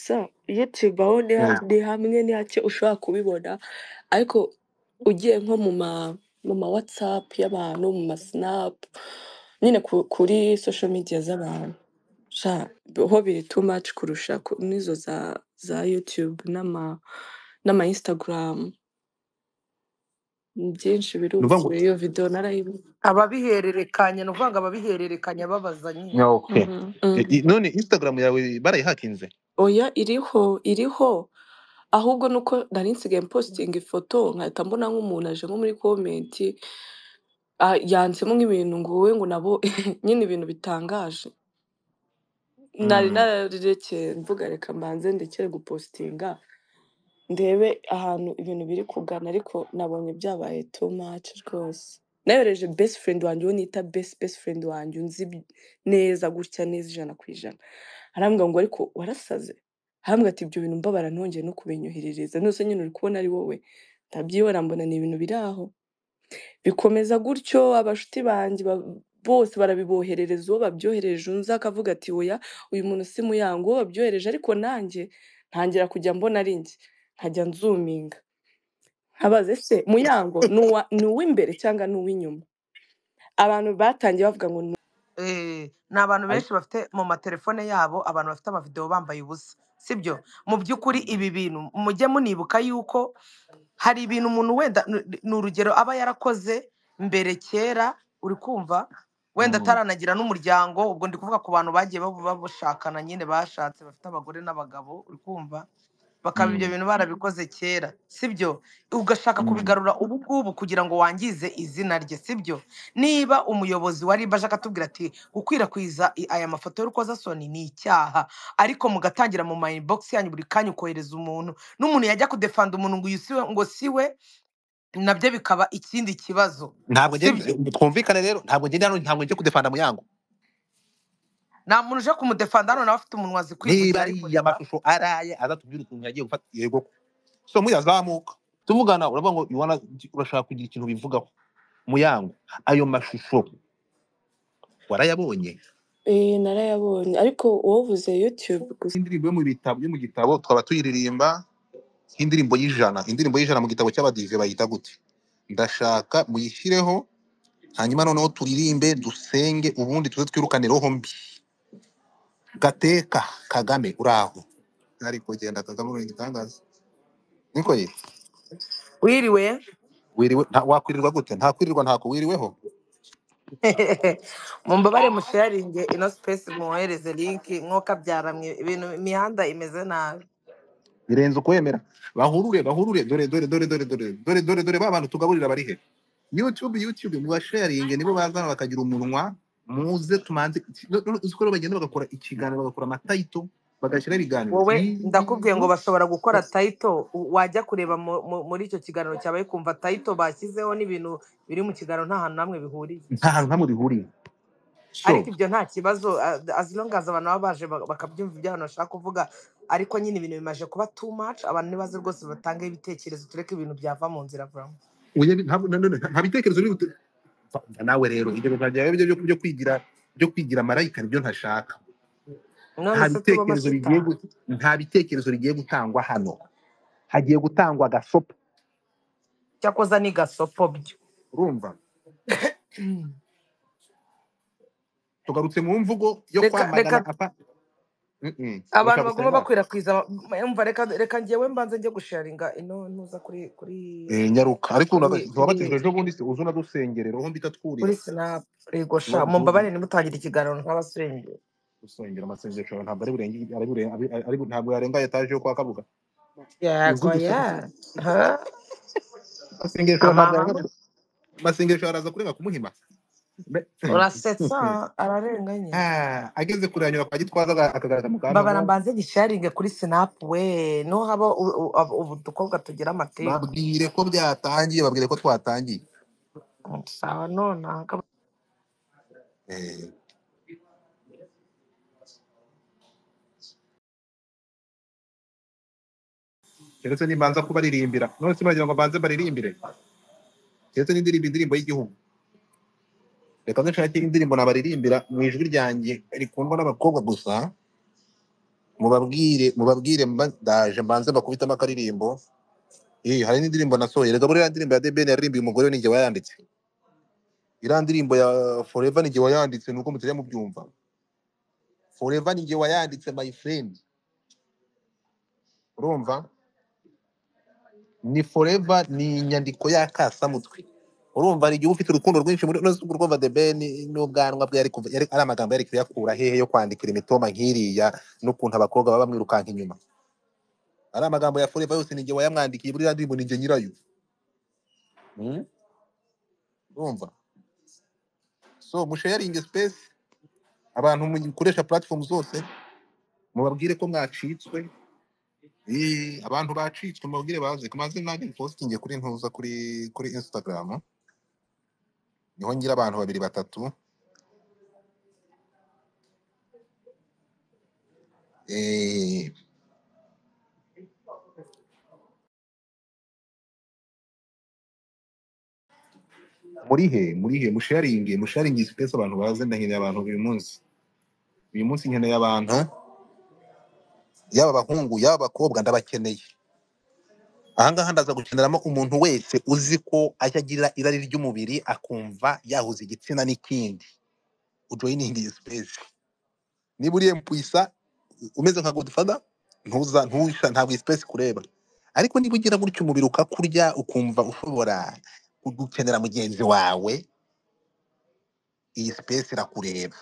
Gusa YouTube aho ni ni hamwe ni hake ushobora kubibona, ariko ugiye nko mu ma WhatsApp y'abantu, mu ma Snap nyine kuri social media z'abantu, sha ho biri too much kurusha n'izo za YouTube n'ama Instagram. Ni byinshi Ni ukuvuga ngo biruzuye, iyo video narayibonye. Ababihererekanya, ni ukuvuga ngo ababihererekanya babaza nyine. Okay. Mhm. None Instagram yawe barayihakinze? Oya, iriho iriho, ahubwo nuko nari nsigaye mpostinga ifoto nkahita mbona nk'umuntu aje nko muri comment, yanditsemo nk'ibintu ngo wowe ngo nabo nyine ibintu bitangaje. Nari nararekeye mvuga reka mbanze ndekere gupostinga ndebe ahantu ibintu biri kugana, ariko nabonye byabaye too much rwose. Nayohereje best friend wanjye, uwo nita best friend wanjye unzi neza gutya neza 100%, arambwira ngo ariko warasaze, arambwira ati ibyo bintu mbabara ntongeye no kubinyoherereza, nose nyine uri kubona ari wowe. Ndabyibona mbona ni ibintu biri aho bikomeza gutyo, abashuti banjye bose barabiboherereza, uwo babyohereje unzi akavuga ati oya uyu muntu si Muyango, uwo babyohereje, ariko nanjye ntangira kujya mbona ari njye, nkajya nzuminga nkabaza ese Muyango ni uw'imbere cyangwa ni uw'inyuma? Abantu batangiye bavuga ngo ni Ni abantu Ariko benshi bafite mu matelefone yabo, abantu bafite amavideo bambaye ubusa, sibyo? Mu by'ukuri ibi bintu mujye munibuka yuko hari ibintu umuntu wenda ni urugero aba yarakoze mbere kera, uri kumva, wenda ataranagira n'umuryango. Ubwo ndi kuvuga ku bantu bagiye babushakana nyine, bashatse bafite abagore n'abagabo, uri kumva, bakaba ibyo bintu barabikoze kera, sibyo? Ugashaka kubigarura ubu ngubu kugira ngo wangize izina rye, sibyo? Niba umuyobozi wa RIB aje akatubwira ati gukwirakwiza aya mafoto y'urukozasoni ni icyaha, ariko mugatangira mu ma inbox yanyu buri kanya ukohereza umuntu, n'umuntu yajya kudefanda umuntu ngo uyu siwe, ngo siwe, nabyo bikaba ikindi kibazo, Ntabwo sibyo? Twumvikane rero, ntabwo ngenda hano, ntabwo ngiye kudefanda Muyango. Nta muntu uje kumudefanda hano, nawe afite umunwa azi Niba kwivugira, ariko ariya reka mashusho araye azatubwira ukuntu yagiye gufata. Yego, so muyazamuka tuvugana, uravuga ngo urashaka kugira ikintu bivugaho. Muyango, ayo mashusho warayabonye? Narayabonye, ariko wovuze YouTube gusa. Indirimbo yo mu bitabo, yo mu gitabo twaba tuyiririmba nk'indirimbo y'ijana, indirimbo y'ijana mu gitabo cy'abadive bayita gute? Ndashaka muyishyireho, hanyuma noneho turirimbe dusenge, ubundi tuze twirukane roho mbi. Gateka Kagame uraho, ariko genda Kagame uri igitangaza, niko ye. Wiriwe. Wiriwe wakwirirwa gute? Nta kwirirwa, ntako wiriweho. Mumbabare musharinge ino space, mwohereze link, mwokabyara mwe ibintu imihanda imeze nabi. Birenze ukwemera. Bahurure bahurure, dore dore dore dore dore dore dore dore ba bantu tugaburira bari he? YouTube mubasharinge, nibo bazana bakagira umunwa. Muze tumanze uzi ko rero bagenda bagakora ikiganiro, bagakora amatitle, bagashyiraho ibiganiro. Wowe ndakubwiye ngo bashobora gukora title, wajya kureba muri icyo kiganiro cyabaye kumva title bashyizeho n'ibintu biri mu kiganiro nta hantu hamwe bihuriye. Nta hantu hamwe bihuriye. So Ariko ibyo nta kibazo, as long as abantu baba baje bakabyumva ibyo abantu bashaka kuvuga, ariko nyine ibintu bimaze kuba too much, abantu nibaze rwose batange ibitekerezo, tureke ibintu byava mu nzira vuba. Oya, nta bitekerezo biri nawe rero ibyo bintu byawe byo kwigira marayika nibyo ntashaka. None Nta se tuba bitekerezo bigiye amashitani? Nta bitekerezo bigiye gutangwa hano, hagiye gutangwa agasopo. Cyakoza ni gasopo byo. Urumva tugarutse mu mvugo yo Reka kwamagana reka apa. Abantu Urashaka baguma gusenga? bakwirakwiza, umva, reka njyewe mbanze njye gusharinga ino ntuza kuri Nyaruka ariko kuri ntiwabatijwe ejo bundi se? Uze unadusengerera aho mbita twurira. Kuri Snap yego sha, mumbabare ntimutangire ikiganiro nk'abasengera. Gusengera amasengesho yawe ntabwo ari burenge, ntabwo yarenga etaje yo kwa Kabuga. Uzi Yego. gusenga Ya ha. Amasengesho yawe ntabwo Amahame. yarenga, amasengesho yawe araza kurenga kumuhima. Urasetsa, ararenganye. Ageze kure yanyura kwa Gitwaza akagaragaza Mbabara mukambamo. Mbanze gisharinge kuri Snap we, niho haba ubu dukobwa tugira amateka. Babwire ko byatangiye, babwire ko twatangiye. Sawa none. Keretse nimbanza kubaririmbira, none se muragira ngo mbanze mbaririmbire? Keretse n'indirimbo, indirimbo y'igihugu. Reka nshake indirimbo nabaririmbira mu ijwi ryanjye rikundwa n'abakobwa gusa. Mubabwire mubabwire ndaje mbanze bakubitamo akaririmbo. Hari n'indirimbo nasohoye. Rega buriya ndirimbo ya The Ben yaririmbiye umugore we ninjye wayanditse. Iriya ndirimbo ya Forever ninjye wayanditse, nuko mutajya mubyumva. Forever ninjye wayanditse my friend. Urumva? Ni Forever, ni inyandiko y'akasamutwe. Urumva hari igihe ufite urukundo rwinshi muri no urumva The Ben n'ubwanwa bwe yari kuva yari ari amagambo yari kuyakura hehe yo kwandikira imitoma nk'iriya n'ukuntu abakobwa baba bamwirukanka inyuma. Ari amagambo ya Forever yose ninjye wayamwandikiye, buriya ndirimbo ninjye nyirayo. Urumva? So musharinge space, abantu mukoresha platform zose mubabwire ko mwacitswe. Abantu bacitswe mubabwire baze kumaze nanjye postinge kuri ntuza kuri Instagram, niho ngira abantu babiri batatu. Eh, muri he musharinge space abantu baze, ndakeneye abantu uyu munsi. Uyu munsi nkeneye abantu, yaba abahungu yaba abakobwa, ndabakeneye. Ahangaha ndaza gukeneramo umuntu wese uzi ko ajya agira irari ry'umubiri akumva yahuza igitsina n'ikindi, ujoyiningi iyi space. Niba uri empuisa umeze nka Godfather, ntuza ntusha, ntabwo iyi space kureba. Ariko niba ugira gutyo umubiri ukakurya ukumva ushobora gukenera mugenzi wawe, iyi space irakureba.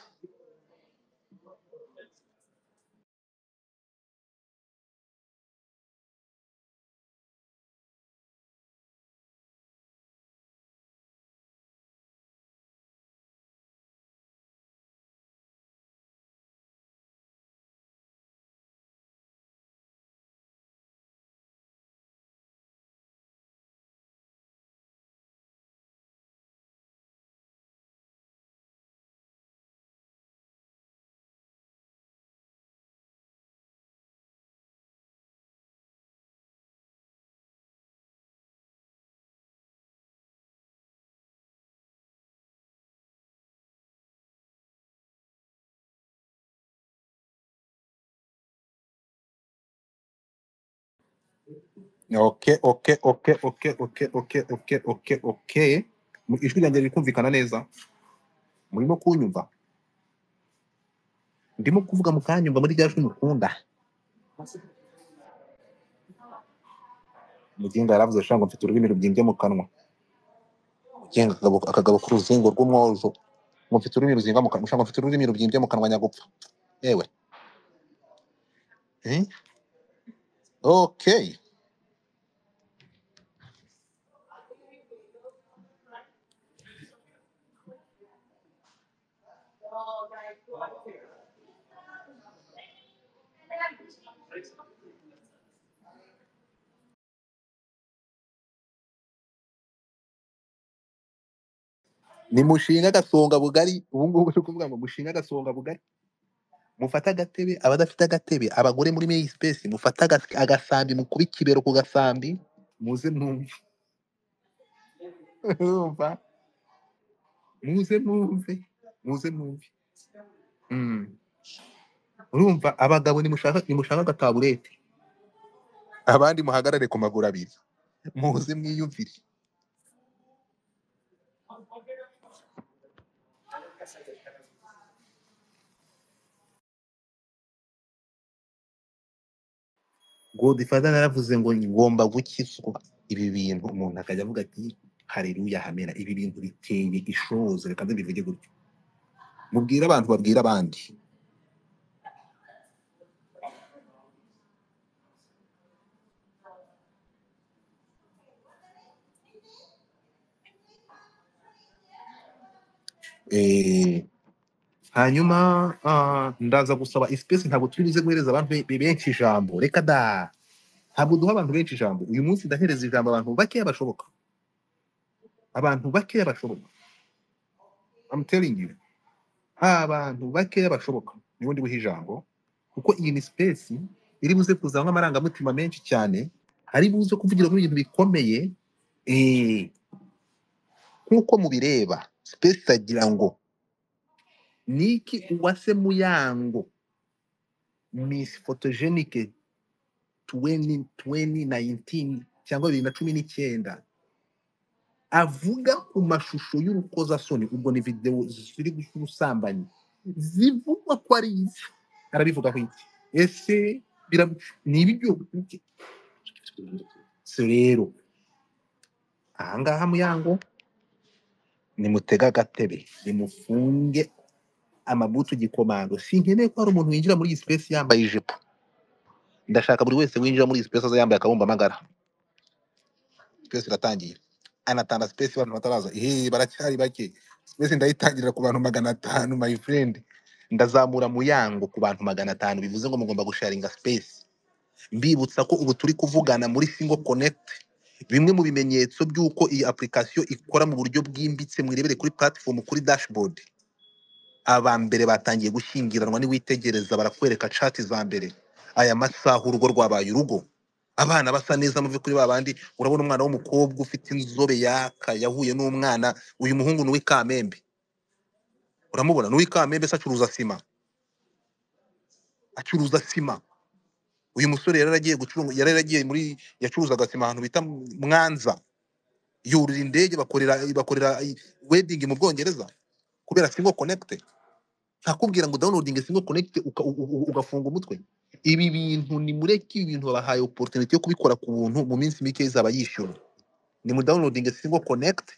Okay, okay, okay, okay, okay, okay, okay, okay, okay. Ijwi ryanjye riri kumvikana neza? Murimo kunyumva? Ndimo kuvuga mukanyumva muri rya jwi mukunda. Muginga yaravuze sha ngo mfite ururimi rubyimbye mu kanwa. Muginga akagabo k'uruzingo rw'umwojo, ngo mfite ururimi ruzinga mu kanwa, sha ngo mfite ururimi rubyimbye mu kanwa nyagupfa. Ewe. Eh? Okay. Ni mushinga agasonga bugari, ubu ngubu ni ukuvuga ngo mushinga agasonga bugari. Mufate agatebe, abadafite agatebe, abagore muri main space mufate agasambi, mukube ikibero ku gasambi, muze mwumve. Urumva? Muze mwumve, muze mwumve. Urumva abagabo nimushaka agataburete, abandi muhagarare ku maguru abiri, muze mwiyumvire. Godfather naravuze ngo ngomba gukizwa ibi bintu, umuntu akajya avuga ati haleluya hamena, ibi bintu biteye ishozi, reka mbivuge gutyo. Mubwire abantu babwira abandi. Hanyuma ndaza gusaba space, ntabwo turi buze guhereza abantu benshi ijambo, reka da, ntabwo duha abantu benshi ijambo uyu munsi. Ndahereza ijambo abantu bakeya bashoboka, abantu bakeya bashoboka. I'm telling you, abantu bakeya bashoboka nibo ndi buhe ijambo, kuko iyi ni space iri buze kuzamo amarangamutima menshi cyane, ari buze kuvugira muri ibintu bikomeye. Nkuko mubireba space itagira ngo niki Uwase Muyango Miss Photogenic 2019 cyangwa 2019 avuga ku mashusho y'urukozasoni, ubwo ni video ziri z'ubusambanyi zivugwa ko ari ize, arabivugaho iki? Ese ni ibyo? So rero ahangaha Muyango, nimutege agatebe, nimufunge amabutu gikomando. Sinkeneye ko hari umuntu winjira muri iyi space yambaye ijipo. Ndashaka buri wese winjira muri iyi space aza yambaye akabumbamagara. Space iratangiye, anatanga space abantu bataraza. Ihe, baracyari bake. Space ndayitangirira ku bantu 500, my friend. Ndazamura Muyango ku bantu 500, bivuze ngo mugomba gusharinga space. Mbibutsa ko ubu turi kuvugana muri Single Connect, bimwe mu bimenyetso by'uko iyi application ikora mu buryo bwimbitse, mwirebere kuri platform, kuri dashboard. Aba mbere batangiye gushyingiranwa, niwitegereza barakwereka chat za mbere. Aya masaha urugo rwabaye urugo, abana basa neza. Muve kuri ba bandi, urabona umwana w'umukobwa ufite inzobe yaka yahuye n'umwana, uyu muhungu ni uw'i Kamembe, uramubona ni uw'i Kamembe, se acuruza sima, acuruza sima. Uyu musore yari yaragiye gucuruza, yari yaragiye muri, yacuruzaga sima ahantu bita Mwanza, yurira indege bakorera wedding mu Bwongereza kubera Single Connect. Ntakubwira ngo downloading Single Connect ugafunga umutwe. Ibi bintu ni mureke, ibi bintu babahaye opportunity yo kubikora ku buntu, mu minsi mike izaba yishyura. Ni mu downloading Single Connect,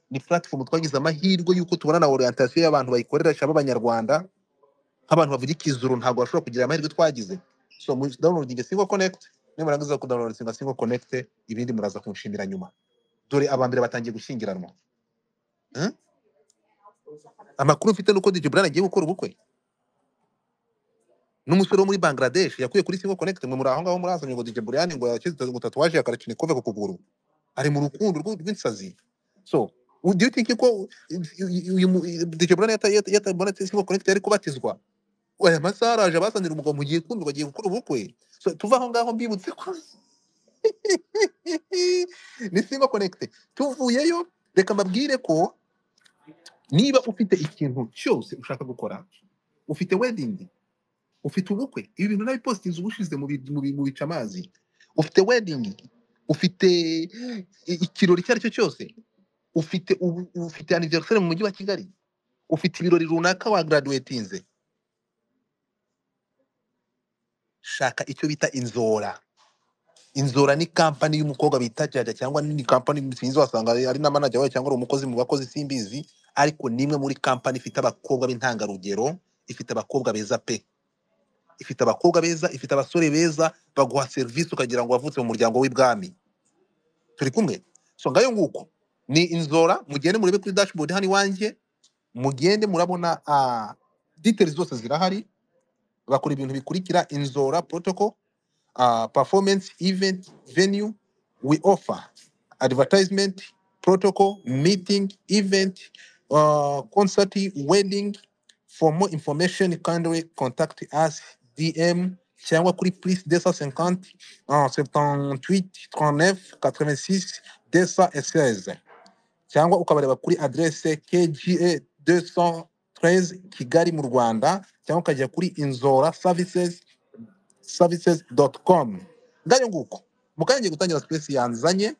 ni platform twagize amahirwe y'uko tubona na orientation y'abantu bayikoresha b'Abanyarwanda, nk'abantu bavuga ikizuru ntabwo bashobora kugira amahirwe twagize. So mu downloading Single Connect, nimurangiza ku downloading Single Connect, ibindi muraza kunshimira nyuma. Dore abambere batangiye gushyingiranwa. Hmm? Amakuru mfite nuko DJ Brian agiye gukora ubukwe n'umusore wo muri Bangladesh yakuye kuri Single Connect. Mwe muri aho ngaho murazanye ngo DJ Brian ngo yashyize ngo tatuwaje ya Kalachnikov ku kuguru, ari mu rukundo rw'insazi. So do you think ko uyu DJ Brian yatabona Single Connect yari kubatizwa? Aya masaha araje abazanira umugabo mugiye kumva bagiye gukora ubukwe. So tuva aho ngaho mbibutse ko ni Single Connect. Tuvuyeyo, reka mbabwire ko niba ufite ikintu cyose ushaka gukora, ufite wedding, ufite ubukwe, ibi bintu nabipostinze ubushize mu bica amazi. Ufite wedding, ufite ikirori icyo ari cyo cyose, ufite anniversaire mu mujyi wa Kigali, ufite ibirori runaka wa graduatinze, shaka icyo bita Inzora. Inzora ni kampani y'umukobwa bita Jaja, cyangwa ni kampani sinzi, wasanga ari na manager wayo cyangwa ari umukozi mu bakozi simbizi, ariko ni imwe muri kampani ifite abakobwa b'intangarugero, ifite abakobwa beza pe, ifite abakobwa beza, ifite abasore beza, baguha serivisi ukagira ngo wavutse mu muryango w'ibwami. Turi kumwe? So ngayo nguko ni Inzora. Mugende murebe kuri dashboard hano iwanjye, mugende murabona details zose zirahari. Bakora ibintu bikurikira: Inzora protocol, performance, event, venue. We offer advertisement, protocol, meeting, event, concert, wedding. For more information kindly contact us DM cyangwa kuri plus 250 78 39 86 216, cyangwa ukabareba kuri adresse KGA 213 Kigali mu Rwanda, cyangwa ukajya kuri Inzora services services.com. Ngayo nguko, mukanya ngiye gutangira space yanzanye,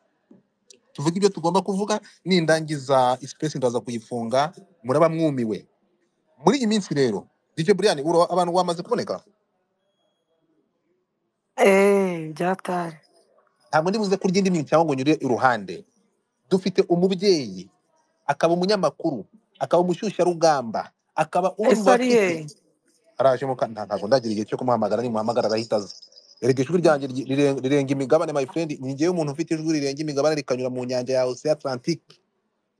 tuvuge ibyo tugomba kuvuga. Nindangiza space ndaza kuyifunga, muraba mwumiwe. Muri iyi minsi rero DJ Brian, abantu wamaze kuboneka. Byatari. Ntabwo ndibuze kurya indi minsi cyangwa ngo nyure iruhande. Dufite umubyeyi, akaba umunyamakuru, akaba umushyushyarugamba, akaba umwe mu Ese ari bafite he? Araje ntabwo ndagira igihe cyo kumuhamagara, nimuhamagara arahita aza. Erega ijwi ryanjye rirenga imigabane, my friend. Ni njyewe umuntu ufite ijwi rirenga imigabane, rikanyura mu nyanja ya Ocean Atlantique,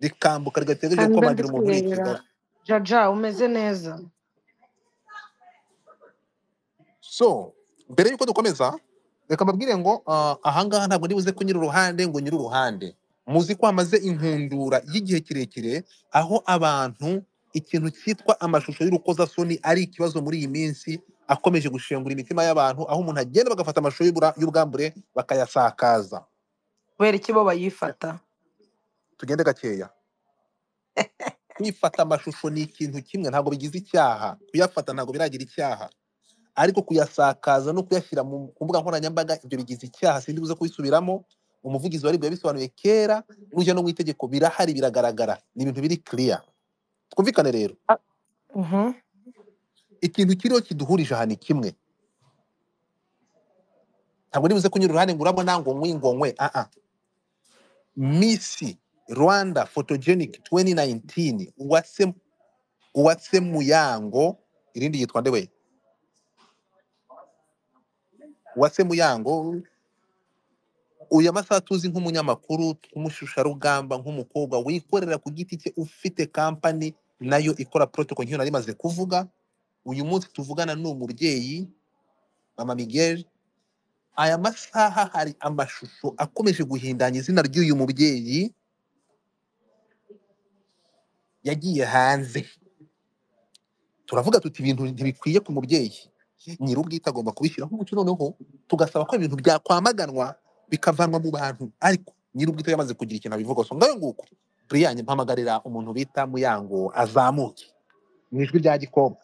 rikambuka rigategereje Kandi mbe ndi gukomangira umuntu uri i kurebera Kigali. Jaja umeze neza. So mbere yuko dukomeza, reka mbabwire ngo ahangaha ntabwo ndibuze kunyura uruhande ngo nyure uruhande. Muzi ko hamaze inkundura y'igihe kirekire aho abantu ikintu cyitwa amashusho y'urukozasoni ari ikibazo muri iyi minsi akomeje gushengura imitima y'abantu, aho umuntu agenda bagafata amashusho y'ubwambure bakayasakaza. Kubera iki bo bayifata? Tugende gakeya. Kwifata amashusho ni ikintu kimwe, ntabwo bigize icyaha. Kuyafata ntabwo biragira icyaha. Ariko kuyasakaza no kuyashyira ku mbuga nkoranyambaga ibyo bigize icyaha, sindi buze kubisubiramo. Umuvugizi wa RIB yabisobanuye kera, n'ujya no mu itegeko birahari, biragaragara, ni ibintu biri clear. Twumvikane rero, Mhm. ikintu kiriho kiduhurije aha ni kimwe. Ntabwo nibuze kunyura uruhande ngo urabona ngo nkwi ngo nkwe. Miss Rwanda Photogenic 2019 Uwase Muyango, irindi yitwa nde we? Uwase Muyango, uyu amasaha tuzi nk'umunyamakuru, nk'umushusharugamba, nk'umukobwa wikorera ku giti cye, ufite kampani nayo ikora protocol nk'iyo nari maze kuvuga. Uyu munsi tuvugana ni umubyeyi Mama Miguel. Aya masaha hari amashusho akomeje guhindanya izina ry'uyu mubyeyi yagiye hanze. Turavuga tuti ibintu ntibikwiye ku mubyeyi, nyir'ubwite agomba kubishyiraho umucyo, noneho tugasaba ko ibintu byakwamaganwa bikavanwa mu bantu, ariko nyir'ubwite yamaze kugira ikintu abivuga. So ngayo nguko, Brian, mpamagarira umuntu bita Muyango azamuke mu ijwi rya gikobwa.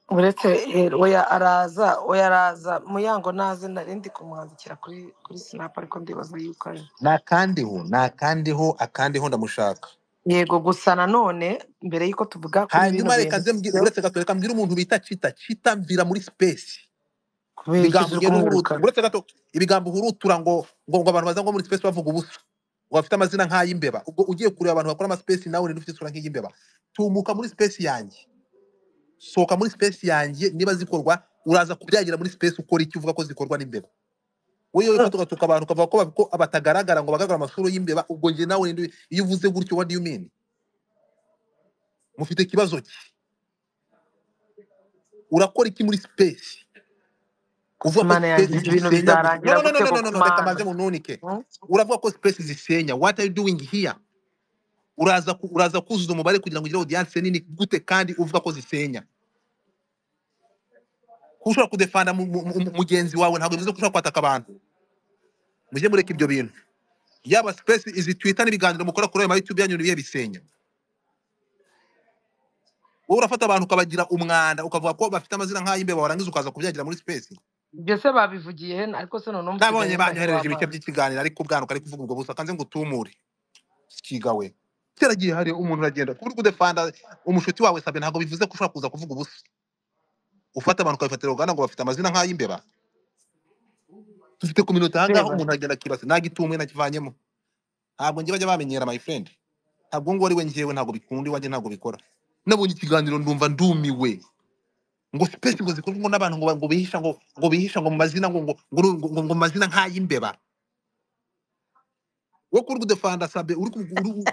Uretse oya araza, oya araza Muyango naze, nari ndi kumwandikira kuri Snap, ariko ndibaza yuko aje. Nakandiho, nakandiho, akandiho ndamushaka. Yego, gusa nanone mbere y'uko tuvuga kuri bino Hanyuma reka bintu, nze sibyo? Uretse gato, reka mbwire umuntu bita Cita. Cita, mvira muri space. Kubera iki Ibigambo uri ugenda uhurutura, kumwirukana? uretse gato, ibigambo uhurutura ngo abantu baza ngo muri space bavuga ubusa, ngo bafite amazina nk'ay'imbeba. Ubwo ugiye kureba abantu bakora ama space, nawe ninde ufite isura nk'iy'imbeba? Tumuka muri space yanjye, sohoka muri space yanjye. Niba zikorwa uraza kubyagira muri space, ukora iki uvuga ko zikorwa n'imbeba? Wowe ufata ugatuka abantu ukavuga ko batagaragara, ngo bagaragara amasura y'imbeba. Ubwo njye nawe ninde? Iyo uvuze gutyo, what do you mean? Mufite ikibazo ki? Urakora iki muri space uvuga ko Mana yanjye, space ibyo bintu zisenya gusa? No, bizarangira no, no, gute no, no, koko no, no, reka Mana? maze mununike. Hmm? Uravuga ko space zisenya, what are you doing here? Uraza kuzuza umubare kugira ngo ugire audience nini gute kandi uvuga ko zisenya? Kuba ushobora kudefanda mugenzi wawe ntabwo bivuze ko ushobora kwataka abantu. Mujye mureka ibyo bintu. Yaba space izi Twitter n'ibiganiro mukora kuri ayo ma YouTube yanyu nibihe bisenya? Wowe urafata abantu ukabagira umwanda, ukavuga ko bafite amazina nk'ay'imbeba, warangiza ukaza kubyagira muri space. Ibyo se babivugiye he? Ariko se noneho Nabonye musigaye mbahe banyoherereje ibice w'abana. by'ikiganiro, ariko ubwanuka ari kuvuga ubwo busa kanze ngo utumure kigawe. Keragiye hari umuntu uragenda kuba uri kudefanda umushuti wawe Sabe, ntabwo bivuze ko ushobora kuza kuvuga ubusa, ufata abantu ukabifatira uruganda ngo bafite amazina nk'ay'imbeba. Dufite ku minota ahangaha Reba. umuntu agenda akibasa nagitumwe nakivanyemo. Ntabwo njye bajya bamenyera, my friend, ntabwo ngo ari we, njyewe ntabwo bikunda iwanjye, ntabwo bikora. Nabonye ikiganiro ndumva ndumiwe, ngo space ngo zikorwa ngo n'abantu ngo bihisha ngo bihisha ngo mu mazina ngo mu mazina nk'ay'imbeba. Wo kuri kudefanda Sabe uri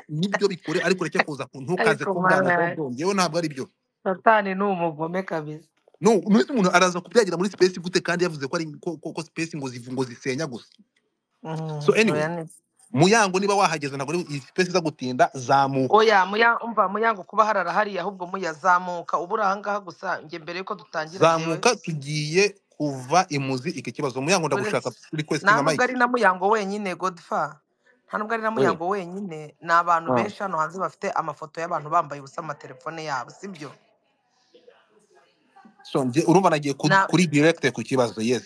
nibyo bikore, ariko ureke kuza ntukaze Ariko kubwana Mana, ko njyewe ntabwo ari byo. Satani ni umugome kabisa. No, nuhise umuntu araza kubyagira muri space gute kandi yavuze ko ari ko space ngo ngo zisenya gusa? So anyway, Oya ni Muyango niba wahageze, ntabwo iyi space iza gutinda, zamuka. Oya umva Muyango kuba harara hariya, ahubwo muyazamuka ubura ahangaha gusa. Njye mbere yuko dutangira njyewe Zamuka, tugiye kuva imuzi iki kibazo. Muyango, ndagushaka, uretse requesting nta a nubwo mic. ari na Muyango wenyine, Godfa, nta nubwo ari na We. Muyango wenyine, ni abantu Ah. benshi hano hanze bafite amafoto y'abantu bambaye ubusa mu matelefone yabo, sibyo? So njye urumva nagiye Na kuri direct ku kibazo, yes.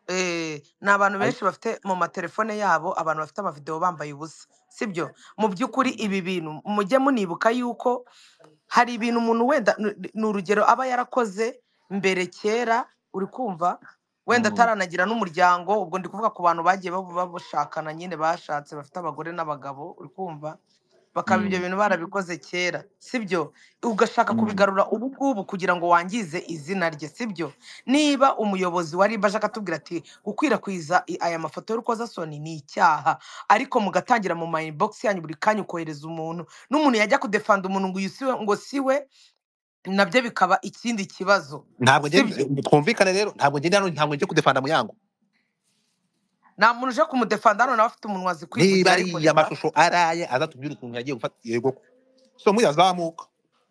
Ni abantu benshi bafite mu matelefone yabo abantu bafite amavideo bambaye ubusa, sibyo? Mu by'ukuri ibi bintu mujye munibuka yuko hari ibintu umuntu wenda ni urugero aba yarakoze mbere kera, uri kumva, wenda ataranagira n'umuryango. Ubwo ndi kuvuga ku bantu bagiye bashakana nyine, bashatse bafite abagore n'abagabo, uri kumva, bakaba ibyo bintu barabikoze kera, sibyo? Ugashaka kubigarura ubu ngubu kugira ngo wangize izina rye, sibyo? Niba umuyobozi wa RIB aje akatubwira ati gukwirakwiza aya mafoto y'urukozasoni ni icyaha, ariko mugatangira mu ma inbox yanyu buri kanya ukohereza umuntu, n'umuntu yajya kudefanda umuntu ngo uyu siwe, ngo siwe, nabyo bikaba ikindi kibazo, Ntabwo njye sibyo? twumvikane rero, ntabwo njye hano, ntabwo njye kudefanda Muyango. Nta muntu uje kumudefanda hano, nawe afite umunwa azi Niba kwivugira, ariko ariya reka mashusho araye azatubwira ukuntu yagiye gufata. Yego, so muyazamuka,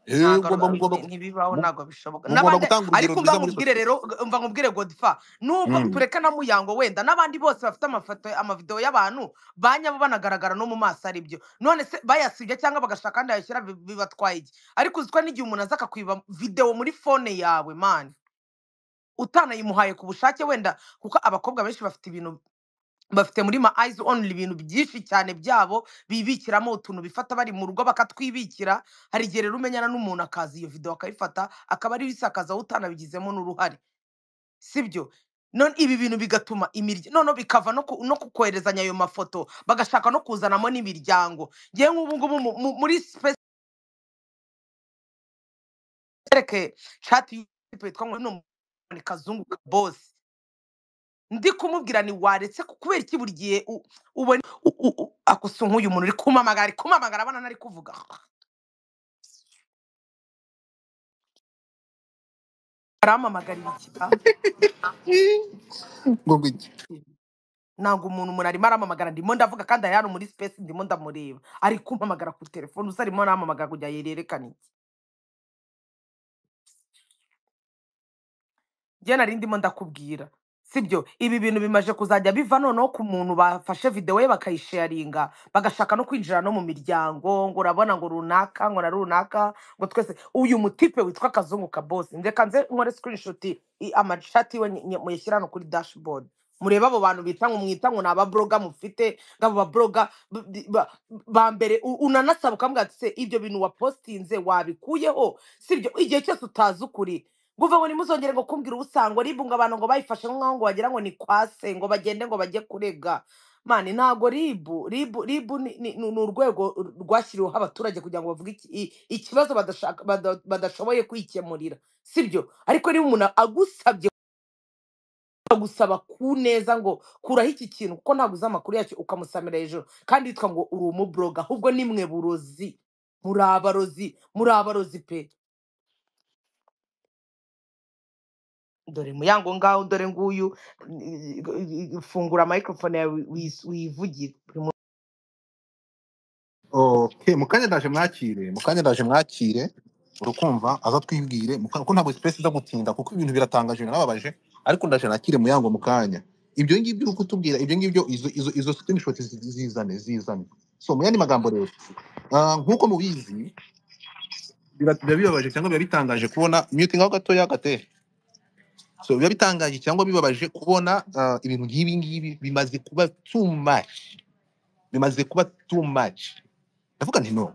ntabwo mugomba ntibibaho, ntabwo bishoboka. mugomba N'abandi gutanga urugero ariko umva rwiza muri nkubwire sosiyete. rero, umva nkubwire Godfa, nubwo tureka na Muyango wenda n'abandi bose bafite amafoto, amavideo y'abantu banyabo banagaragara no mu maso, ari byo none se bayasibye cyangwa bagashaka kandi yayashyira, bibatwaye iki? Ariko uziko n'igihe umuntu aza akakwiba video muri phone yawe, man. Utanayimuhaye ku bushake wenda, kuko abakobwa benshi bafite ibintu bafite muri ma eyes only, ibintu byinshi cyane byabo bibikiramo utuntu bifata bari mu rugo bakatwibikira. Hari igihe rero umenyana n'umuntu akaza iyo video akayifata akaba ari isakaza utanabigizemo n'uruhare, sibyo? None ibi bintu bigatuma imirya none bikava no no kukoherezanya ayo mafoto, bagashaka no kuzanamo n'imiryango. Ngewe nk'ubu ngubu muri space reke chat yitwa ngo ni Kazungu ka boss, ndi kumubwira ni waretse kubera iki buri gihe ubona akusa nk'uyu muntu uri kumamagara, ari kumamagara abona ntari kuvuga, arampamagarira iki? Ngo iki? Ntabwo umuntu arimo arampamagara, ndimo ndavuga kandi ari hano muri space, ndimo ndamureba ari kumpamagara ku telefone, usa arimo arampamagara kugira ngo yerekane iki? Njye nari ndimo ndakubwira, sibyo? Ibi bintu bimaje kuzajya biva noneho ku muntu bafashe video ye bakayisharinga, bagashaka no kwinjira no mu miryango, ngo urabona ngo runaka ngo na runaka ngo twese. Uyu mutipe witwa Kazungu ka boss, ndeka nze nkore screenshot amachat iwe muyashyira hano kuri dashboard, murebe abo bantu bita ngo mwita ngo ni ababloga mufite, ngo abo babloga ba mbere unanasaba ukamubwira ati se ibyo bintu wapostinze wabikuyeho, sibyo? Igihe cyose utazi ukuri nguva ngo nimuzongere ngo kumbwira ubusango ribu ngo abantu ngo bayifashe nkaho ngo wagira ngo ni kwase ngo bagende ngo bajye kurega. Mani ntago ribu ribu ribu ni urwego rwashyiriweho abaturage kugira ngo bavuge ikibazo badashaka badashoboye kwikemurira, sibyo? Ariko niba umuntu agusabye agusaba ku neza ngo kuraho iki kintu kuko ntabwo uzi amakuru yacyo, ukamusamira hejuru kandi yitwa ngo uri umubloga, ahubwo nimwe burozi, muri abarozi, muri abarozi pe. Dore Muyango ngaho, dore nguyu, fungura microphone yawe wivugire. Okay, mukanya ndaje mwakire, mukanya ndaje mwakire, urukumva aza twibwire kuko ntabwo space iza gutinda, kuko ibintu biratangaje binababaje, ariko ndaje nakire Muyango mukanya. Ibyo ngibyo uri kutubwira, ibyo ngibyo izo screenshot zizane zizane. So mu yandi magambo rero, nkuko mubizi biba bibabaje cyangwa biba bitangaje kubona muting aho gatoya gate. So biba bitangaje cyangwa bibabaje kubona ibintu nk'ibi ngibi bimaze kuba too much, bimaze kuba too much. Ndavuga nti no,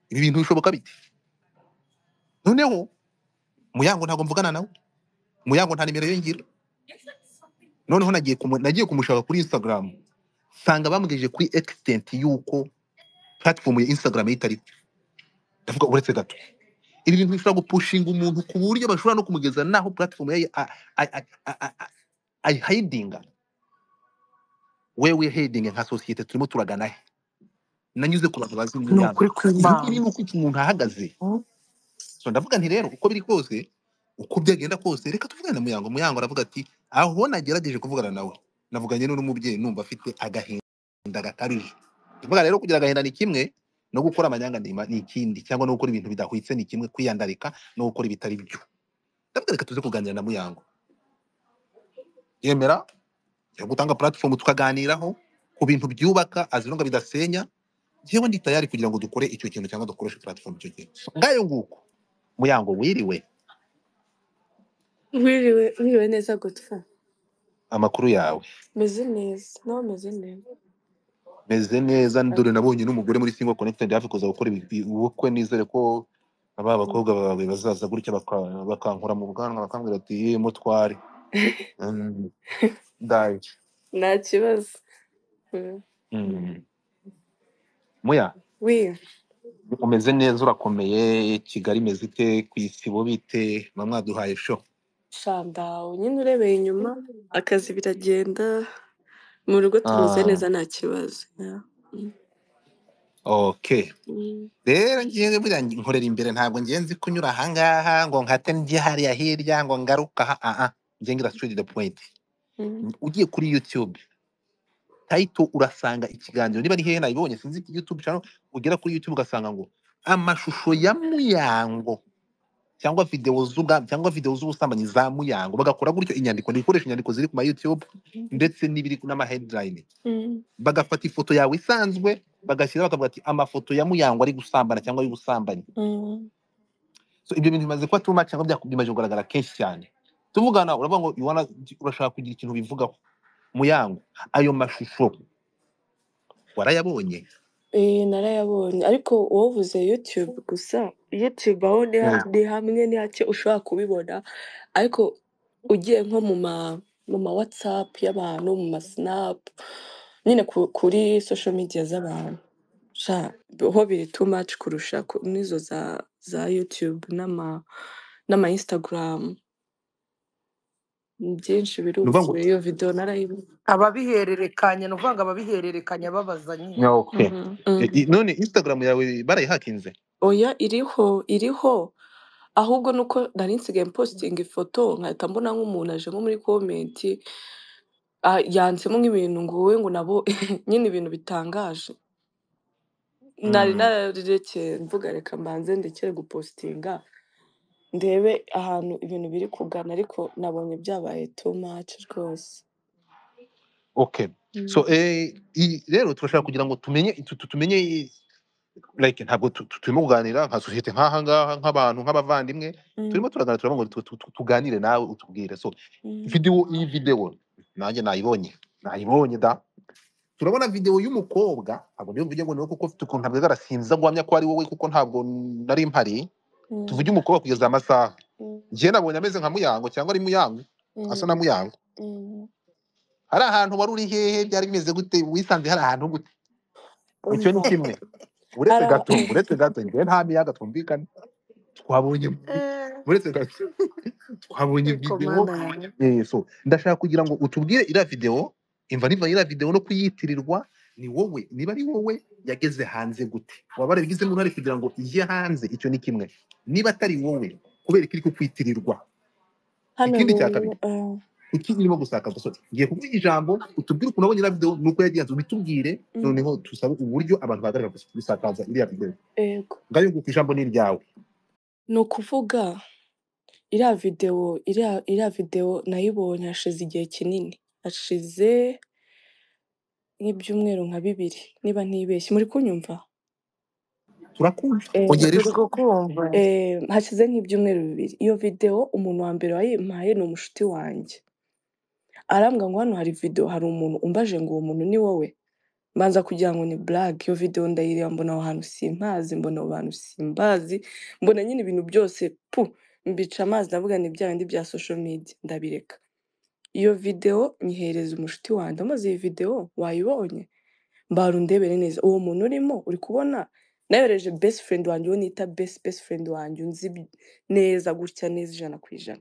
ibi bintu bishoboka bite? Noneho Muyango ntabwo mvugana nawe, Muyango nta nimero ye ngira. Noneho nagiye kumushaka kuri Instagram, nsanga bamugejeje kuri extent yuko platform ya Instagram ye itariho. Ndavuga uretse gato, ibi bintu bishobora gupushinga umuntu ku buryo bashobora no kumugeza naho platform ye ayihidinga. Wewe hiding nka societe turimo turagana he? Nanyuze ku bantu bazi Ni Muyango, ukuri ibi ngibi kw'Imana. ni uko umuntu ahagaze. So ndavuga nti rero uko biri kose, uko byagenda kose, reka tuvugane na Muyango. Muyango aravuga ati aho nagerageje kuvugana nawe, navuganye n'umubyeyi numva afite agahinda gakabije. Ndavuga rero kugira agahinda ni kimwe, no gukora amanyanga ni ikindi, cyangwa no gukora ibintu bidahwitse ni kimwe, kwiyandarika no gukora ibitari byo. Ndavuga reka tuze kuganira na Muyango, yemera yo gutanga platform tukaganiraho ku bintu byubaka azirunga bidasenya. Jewe ndi tayari kugira ngo dukore icyo kintu cyangwa dukoreshe platform icyo kintu. Ngayo nguko Muyango, wiriwe. Wiriwe, wiriwe neza Godfrey. Amakuru yawe? Meze neza, nawe meze neza. Meze neza, ndore nabonye n'umugore muri Single Connected hafi kuza gukora ubukwe. Nizere ko aba bakobwa bawe bazaza gutya bakankura mu bwanwa bakambwira ati ye mutware. Ndaje. Nta kibazo. Muya, Wi, umeze neza, urakomeye? Kigali imeze ite? Ku isibo bite? Mwaduhaye show. Shandawe nyine urebeye inyuma akazi biragenda, mu rugo tumeze neza nta kibazo. Yeah. Okay. Rero ngiye buriya nkorera imbere, ntabwo ngiye nzi kunyura ahangaha ngo nkate njye hariya hirya ngo ngaruka aha, ngiye ngira straight to the point. Ugiye kuri YouTube title urasanga ikiganiro, niba ari hehe nabibonye sinzi, YouTube channel, ugera kuri YouTube ugasanga ngo amashusho ya Muyango cyangwa video z'ubwa cyangwa video z'ubusambanyi za Muyango, bagakora gutyo inyandiko, ndikoresha inyandiko ziri ku ma YouTube ndetse n'ibiri n'ama headline, bagafata ifoto yawe isanzwe bagashyira bakavuga ati amafoto ya Muyango ari gusambana cyangwa y'ubusambanyi. So ibyo bintu bimaze kuba too much cyangwa bimaze kugaragara kenshi cyane. Tuvugana uravuga ngo you urashaka kugira ikintu bivugaho. Muyango, ayo mashusho warayabonye? Narayabonye, ariko wovuze YouTube gusa. YouTube aho ni ni hamwe, ni hake ushobora kubibona, ariko ugiye nko mu ma WhatsApp y'abantu, mu ma Snap nyine, kuri social media z'abantu, sha ho biri too much kurusha n'izo za YouTube n'ama Instagram. Byinshi Ni ukuvuga ngo biruzuye. Iyo video narayibonye. Ababihererekanya, ni ukuvuga ngo ababihererekanya babaza nyine. Okay. None Instagram yawe barayihakinze? Oya, iriho, iriho, ahubwo nuko nari nsigaye mpostinga ifoto nkahita mbona nk'umuntu aje nko muri comment, yanditsemo nk'ibintu ngo wowe ngo nabo nyine, ibintu bitangaje. Nari nararekeye, mvuga reka mbanze ndekere gupostinga, ndebe ahantu ibintu biri kugana, ariko nabonye byabaye too much rwose. Okay. So rero turashaka kugira ngo tumenye tumenye, like ntabwo turimo kuganira nka sosiyete nk'aha ngaha, nk'abantu, nk'abavandimwe. Turimo turaganira, turavuga ngo tuganire nawe utubwire. So video, iyi video nanjye nayibonye, nayibonye da. Turabona video y'umukobwa, ntabwo ndiyo mvuge ngo ni wowe kuko ufite ukuntu ntabwo arasinza guhamya ko ari wowe, kuko ntabwo nari mpari. Tuvuge umukobwa kugeza amasaha njye nabonye ameze nka Muyango, cyangwa ari Muyango, asa na Muyango. Hari ahantu wari uri hehe? Byari bimeze gute? Wisanze hari ahantu gute? Icyo ni Umva, kimwe. Uretse hari gato, uretse gato, njyewe nta miyaga, twumvikane. Twabonye, uretse gato, twabonye Ariko video. mana yanjye. So ndashaka kugira ngo utubwire iriya video, imva niva iriya video no kuyitirirwa ni wowe, niba ari wowe yageze hanze gute? Waba warabigizemo uruhare kugira ngo ijye hanze? Icyo ni kimwe. Niba atari wowe, kubera ko iri kukwitirirwa? Hano Ikindi cya rero kabiri, kuki irimo gusakazwa? So ngiye kuguha ijambo, utubwire ukuntu wabonye iriya video nuko yagenze, ubitubwire, noneho tusabe uburyo abantu bahagarara gusakaza iriya video. Yego. Ngayo nguko, ijambo ni iryawe. Ni ukuvuga iriya video, iriya video nayibonye hashize igihe kinini, hashize nk'ibyumweru nka 2 niba ntibeshye. Muri kunyumva? Turakumva, ongera Turi ijwi. kukumva. Hashize nk'ibyumweru 2. Iyo video umuntu wa mbere wayimpaye ni umushuti wanjye, arambwira ngo hano hari video, hari umuntu umbaje ngo uwo muntu ni wowe. Mbanza kugira ngo ni blague. Iyo video ndayireba, mbona aho hantu simpazi, mbona abo bantu simbazi, mbona nyine ibintu byose pu mbica amazi, ndavuga ni bya bindi bya social media, ndabireka. Iyo video nyihereza umushuti wanjye, amaze iyi video wayibonye, mbara undebere neza uwo muntu urimo uri kubona. Nayohereje best friend wanjye, uwo nita best friend wanjye, unzi neza gutya neza 100%.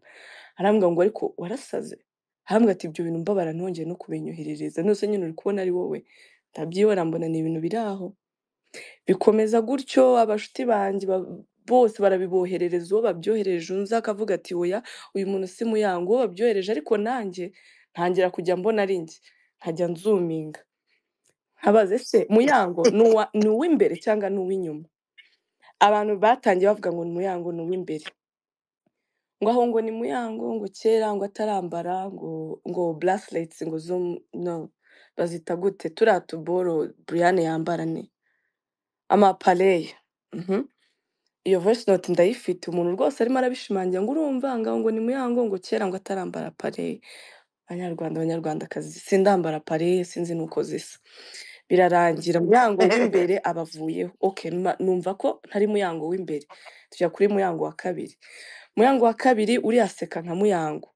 Arambwira ngo ariko warasaze, arambwira ati ibyo bintu mbabara ntongeye no kubinyoherereza, nose nyine uri kubona ari wowe. Ndabyibona, mbona ni ibintu biri aho, bikomeza gutyo. Abashuti banjye bose barabiboherereza, uwo babyohereje unzi akavuga ati oya, uyu muntu si Muyango, uwo babyohereje. Ariko nanjye ntangira kujya mbona ari njye, nkajya nzuminga nkabaza ese Muyango ni uw'imbere cyangwa ni uw'inyuma? Abantu batangiye bavuga ngo ni Muyango ni uw'imbere, ngo aho ngo ni Muyango ngo kera ngo atarambara ngo bracelets, ngo zo no bazita gute, turiya tuboro Brian yambara ni amapareye. Iyo voice note ndayifite, umuntu rwose arimo arabishimangira ngo urumva ngo ni Muyango ngo kera ngo atarambara pareye. Banyarwanda, banyarwandakazi, sindambara pareye, sinzi nuko zisa. Birarangira Muyango w'imbere abavuyeho. Okay, numva ko ntari Muyango w'imbere, tujya kuri Muyango wa kabiri. Muyango wa kabiri uriyaseka nka Muyango,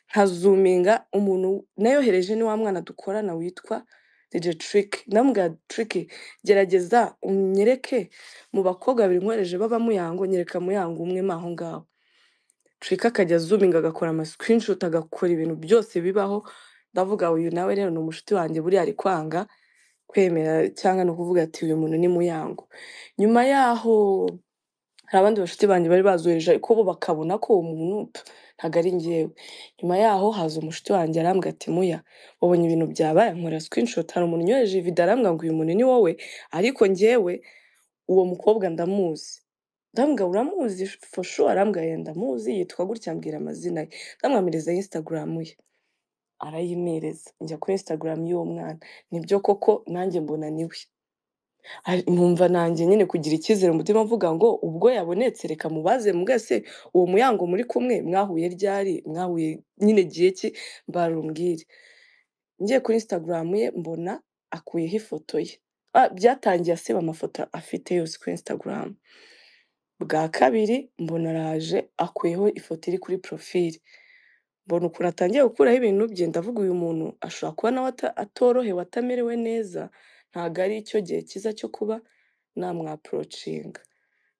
nkazuminga umuntu nayohereje ni wa mwana dukorana witwa DJ Trick. Ndamubwira Trick, gerageza unyereke mu bakobwa babiri nkohereje baba Muyango, nyereka Muyango umwe mo aho ngaho. Trick akajya azuminga, agakora ama screenshot, agakora ibintu byose bibaho. Ndavuga uyu nawe rero ni umushuti wanjye, buriya ari kwanga kwemera cyangwa ni ukuvuga ati uyu muntu ni Muyango. Nyuma yaho hari abandi bashuti banjye bari bazohereje, ariko bo bakabona ko uwo muntu ntabwo ari njyewe. Nyuma yaho haza umushuti wanjye arambwira ati muya, wabonye ibintu byabaye? Nkora screenshot, hari umuntu unyohereje iyi video, arambwira ngo uyu muntu ni wowe, ariko njyewe uwo mukobwa ndamuzi. Ndamubwira uramuzi for sure? Arambwira yenda ndamuzi, yitwa gutya, ambwira amazina ye. Ndamwamiriza Instagram ye, arayimereza, njya kuri Instagram y'uwo mwana, nibyo koko nanjye mbona niwe. Nkumva nanjye nyine kugira icyizere mu mutima mvuga ngo ubwo yabonetse reka mubaze mubwire uwo Muyango muri kumwe mwahuye ryari, mwahuye nyine gihe ki, mbarumbwire. Ngiye kuri Instagram ye mbona akuyeho ifoto ye. Byatangiye asiba amafoto afite yose kuri Instagram. Bwa kabiri mbona araje akuyeho ifoto iri kuri profile. Mbona ukuntu atangiye gukuraho ibintu bye, ndavuga uyu muntu ashobora kuba nawe atorohewe, atamerewe neza, ntabwo ari cyo gihe cyiza cyo kuba namwaporocinga.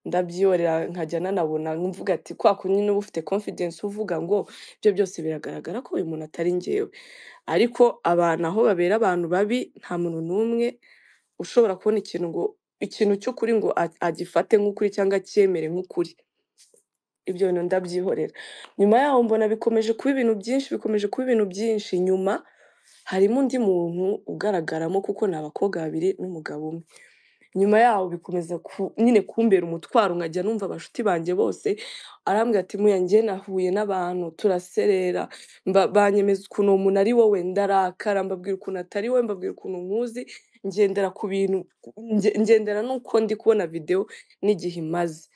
Ndabyihorera nkajya nanabona mvuga ati kwa kundi niba ufite confidence uvuga ngo ibyo byose biragaragara ko uyu muntu atari njyewe. Ariko abantu aho babera abantu babi, nta muntu n'umwe ushobora kubona ikintu ngo ikintu cy'ukuri ngo agifate nk'ukuri cyangwa acyemere nk'ukuri. Ibyo bintu ndabyihorera. Nyuma yaho mbona bikomeje kuba ibintu byinshi, bikomeje kuba ibintu byinshi. Nyuma harimo undi muntu ugaragaramo kuko ni abakobwa babiri n'umugabo umwe. Nyuma yaho bikomeza nyine kumbera umutwaro, nkajya numva abashuti banjye bose arambwira ati muya njye nahuye n'abantu turaserera, banyemeza ukuntu uwo muntu ari wowe, ndarakara mbabwira ukuntu atari wowe, mbabwira ukuntu nkuzi, ngendera ku bintu, ngendera n'uko ndi kubona video n'igihe imaze.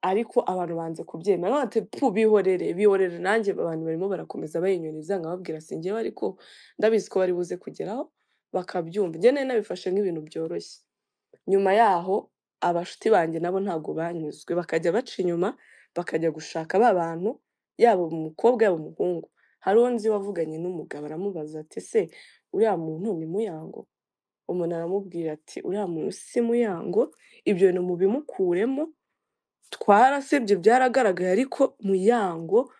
Ariko abantu banze kubyemera, none ati pu bihorere bihorere, nanjye abantu barimo barakomeza bayinyuriza, nkababwira si njyewe, ariko ndabizi ko bari buze kugeraho bakabyumva. Njye nari nabifashe nk'ibintu byoroshye. Nyuma yaho abashuti banjye nabo ntabwo banyuzwe, bakajya baca inyuma bakajya gushaka ba bantu, yaba umukobwa yaba umuhungu. Hari uwo nzi wavuganye n'umugabo aramubaza ati ese uriya muntu ni Muyango? Umuntu aramubwira ati uriya muntu si Muyango, ibyo bintu mubimukuremo, twarasebye byaragaragaye, ariko Muyango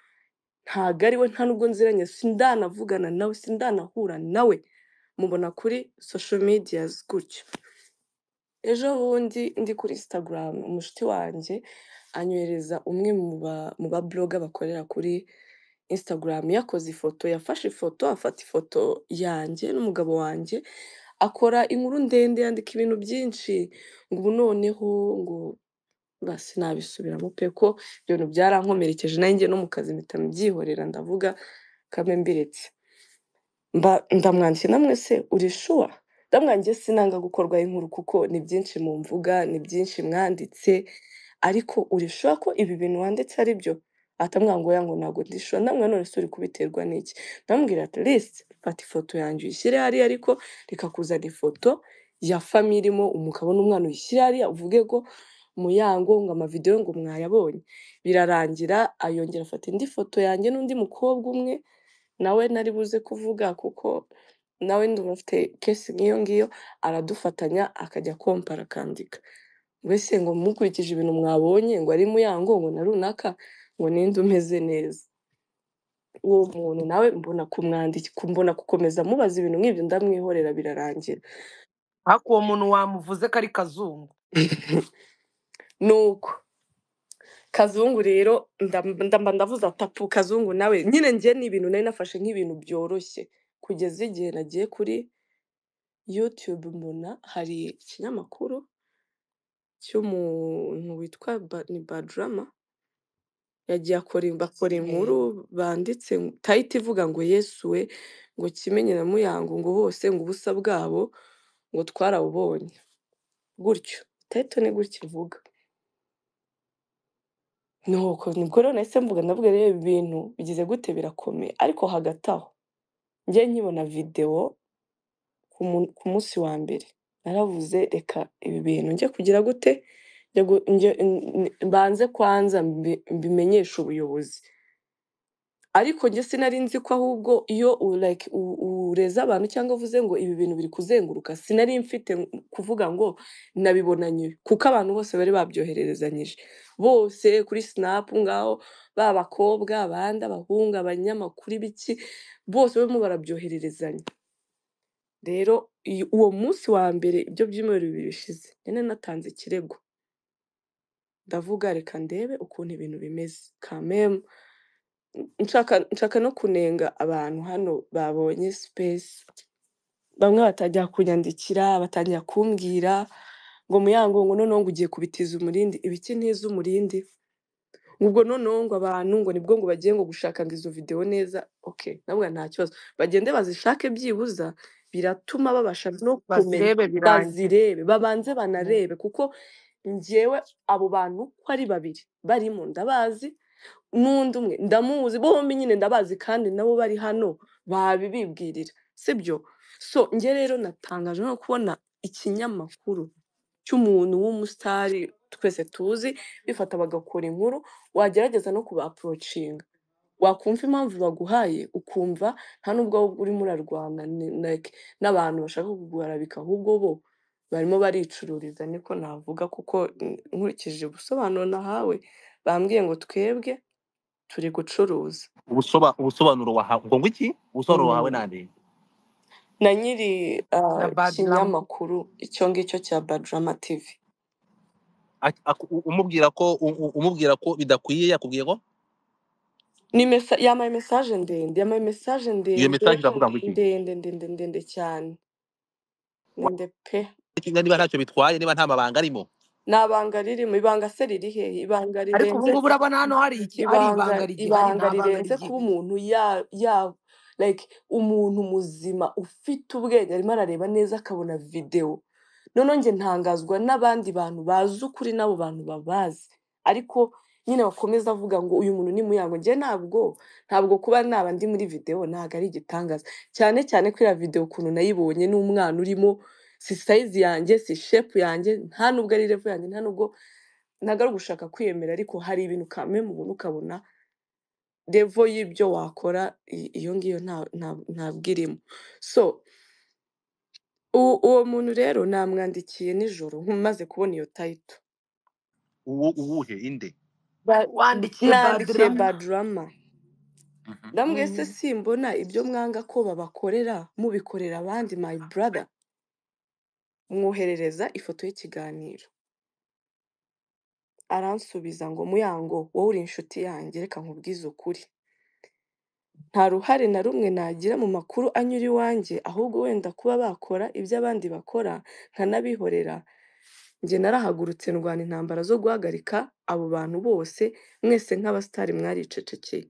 ntago ari we, nta nubwo nziranye, sindanavugana nawe, sindanahura nawe, mubona kuri social medias gutyo. Ejo bundi ndi kuri Instagram, umushuti wanjye anyohereza umwe mu ba blogger bakorera kuri Instagram, yakoze ifoto, yafashe ifoto, afata ifoto yanjye n'umugabo wanjye, akora inkuru ndende, yandika ibintu byinshi, ngo ubu noneho ngo basi nabisubiramo pe, ko ibyo bintu byarankomerekeje, nanjye no mu kazi mpita mbyihorera, ndavuga kambe mbiretse. Ndamwandikiye namwe se uri sure? Ndamwandikiye sinanga gukorwaho inkuru kuko ni byinshi mu mvuga, ni byinshi mwanditse, ariko uri sure ko ibi bintu wanditse ari byo? Atamwanga ngo oya, ngo ntabwo ndi sure. Ndamubwira none se uri kubiterwa n'iki? Ndamubwira at least fata ifoto yanjye uyishyire hariya, ariko reka kuzana ifoto ya famille irimo umugabo n'umwana uyishyire hariya, uvuge ko Muyango ngo amavideo ngo mwayabonye. Birarangira ayongera afata indi foto yanjye n'undi mukobwa umwe nawe nari buze kuvuga kuko nawe ndumva afite kesi nk'iyo ngiyo, aradufatanya akajya kompara akandika mbese ngo mukurikije ibintu mwabonye ngo ari Muyango ngo na runaka ngo ninde umeze neza. Uwo muntu nawe mbona kumwandika, mbona gukomeza mubaza ibintu nk'ibyo, ndamwihorera birarangira. Ariko uwo muntu wamuvuze ko ari Kazungu. Nuko Kazungu rero ndamba ndavuze atapu Kazungu nawe nyine njye ni ibintu nari nafashe nk'ibintu byoroshye, kugeza igihe nagiye kuri YouTube mbona hari ikinyamakuru cy'umuntu witwa ni Badrama, yagiye bakora inkuru banditse tayiti ivuga ngo Yesu we, ngo Kimenyi na Muyango ngo bose ngo ubusa bwabo ngo twarabubonye gutyo, tayito ni gutyo ivuga. Nuko nibwo rero nahise mvuga, ndavuga rero ibi bintu bigize gute birakomeye. Ariko hagati aho njye nkibona video ku munsi wa mbere naravuze reka ibi bintu njye kugira gute, mbanze kwanza mbimenyeshe ubuyobozi. Ariko njye sinari nzi ko ahubwo iyo like ureze abantu cyangwa uvuze ngo ibi bintu biri kuzenguruka, sinari mfite kuvuga ngo nabibonanye, kuko abantu bose bari babyohererezanyije bose kuri Snap ngaho, ba bakobwa, abandi abahungu, abanyamakuru, ibiki, bose barimo barabyohererezanya. Rero uwo munsi wa mbere ibyo byumweru bibiri bishize nyine natanze ikirego, ndavuga reka ndebe ukuntu ibintu bimeze kameme. Nshaka no kunenga abantu hano babonye space, bamwe batangira kunyandikira, batangira kumbwira ngo Muyango ngo noneho ngo ugiye kubitiza umurindi, ibiki ntiza umurindi, ubwo noneho ngo abantu ngo nibwo ngo bagiye ngo gushaka ngo izo video neza. Okay, ndavuga nta kibazo, bagende bazishake byibuza Biratuma babasha no kumenya, Bazirebe birangire. Bazirebe, babanze banarebe, kuko njyewe abo bantu uko ari babiri barimo ndabazi, n'undi umwe ndamuzi, bombi nyine ndabazi, kandi nabo bari hano babibibwirira, sibyo? So njye rero natangaje no kubona ikinyamakuru cy'umuntu w'umusitari twese tuzi bifata bagakora inkuru, wagerageza no kuba-approachinga, wakumva impamvu baguhaye, ukumva nta nubwo wowe urimo urarwana like, n'abantu bashaka kuguharabika, ahubwo bo barimo baricururiza, niko navuga. Kuko nkurikije ubusobanuro nahawe, bambwiye ngo twebwe turi gucuruza. Ubusobanuro wahawe ngo iki? Ubusobanuro wahawe nande? Na nyiri Na Badrama. kinyamakuru icyo ngicyo cya Badrama TV. Umubwira ko umubwira ko bidakwiye, yakubwiye ko Ni yampaye message ndende, yampaye message iyo ndende, message iravuga ngo iki? Ndende ndende ndende cyane, ndende pe. Niba ntacyo bitwaye, niba nta mabanga arimo. Nta banga ririmo. Ibanga se riri hehe? Ibanga Ariko ubu rirenze ngubu urabona hano hari iki, hari ibanga ibanga rigihari? Ibanga Nta banga rirenze kuba rigihari. Umuntu ya like umuntu muzima ufite ubwenge arimo arareba neza akabona videwo. Noneho njye ntangazwa n'abandi bantu bazi ukuri n'abo bantu babazi, ariko nyine bakomeza avuga ngo uyu muntu ni Muyango. Njye ntabwo kuba naba ndi muri videwo ntabwo ari igitangaza, cyane cyane ko iriya videwo ukuntu nayibonye n'umwana urimo si size yanjye, si shape yanjye, nta nubwo ari level yanjye, nta nubwo, ntabwo ari ugushaka kwiyemera, ariko hari ibintu kame mubona ukabona level y'ibyo wakora iyo ngiyo ntabwo irimo. So uwo muntu rero namwandikiye nijoro maze kubona iyo title. Uwo uwuhe inde? Wandikiye Nandikiye Badrama. Badrama. Ndamubwiye se simbona ibyo mwanga ko babakorera mubikorera abandi, my brother. Mwoherereza ifoto y'ikiganiro, aransubiza ngo Muyango, wowe uri inshuti yanjye, reka nkubwize ukuri, nta ruhare na rumwe nagira mu makuru anyura iwanjye, ahubwo wenda kuba bakora ibyo abandi bakora nkanabihorera. Njye narahagurutse ndwana intambara zo guhagarika abo bantu bose, mwese nk'abasitari mwaricecekeye.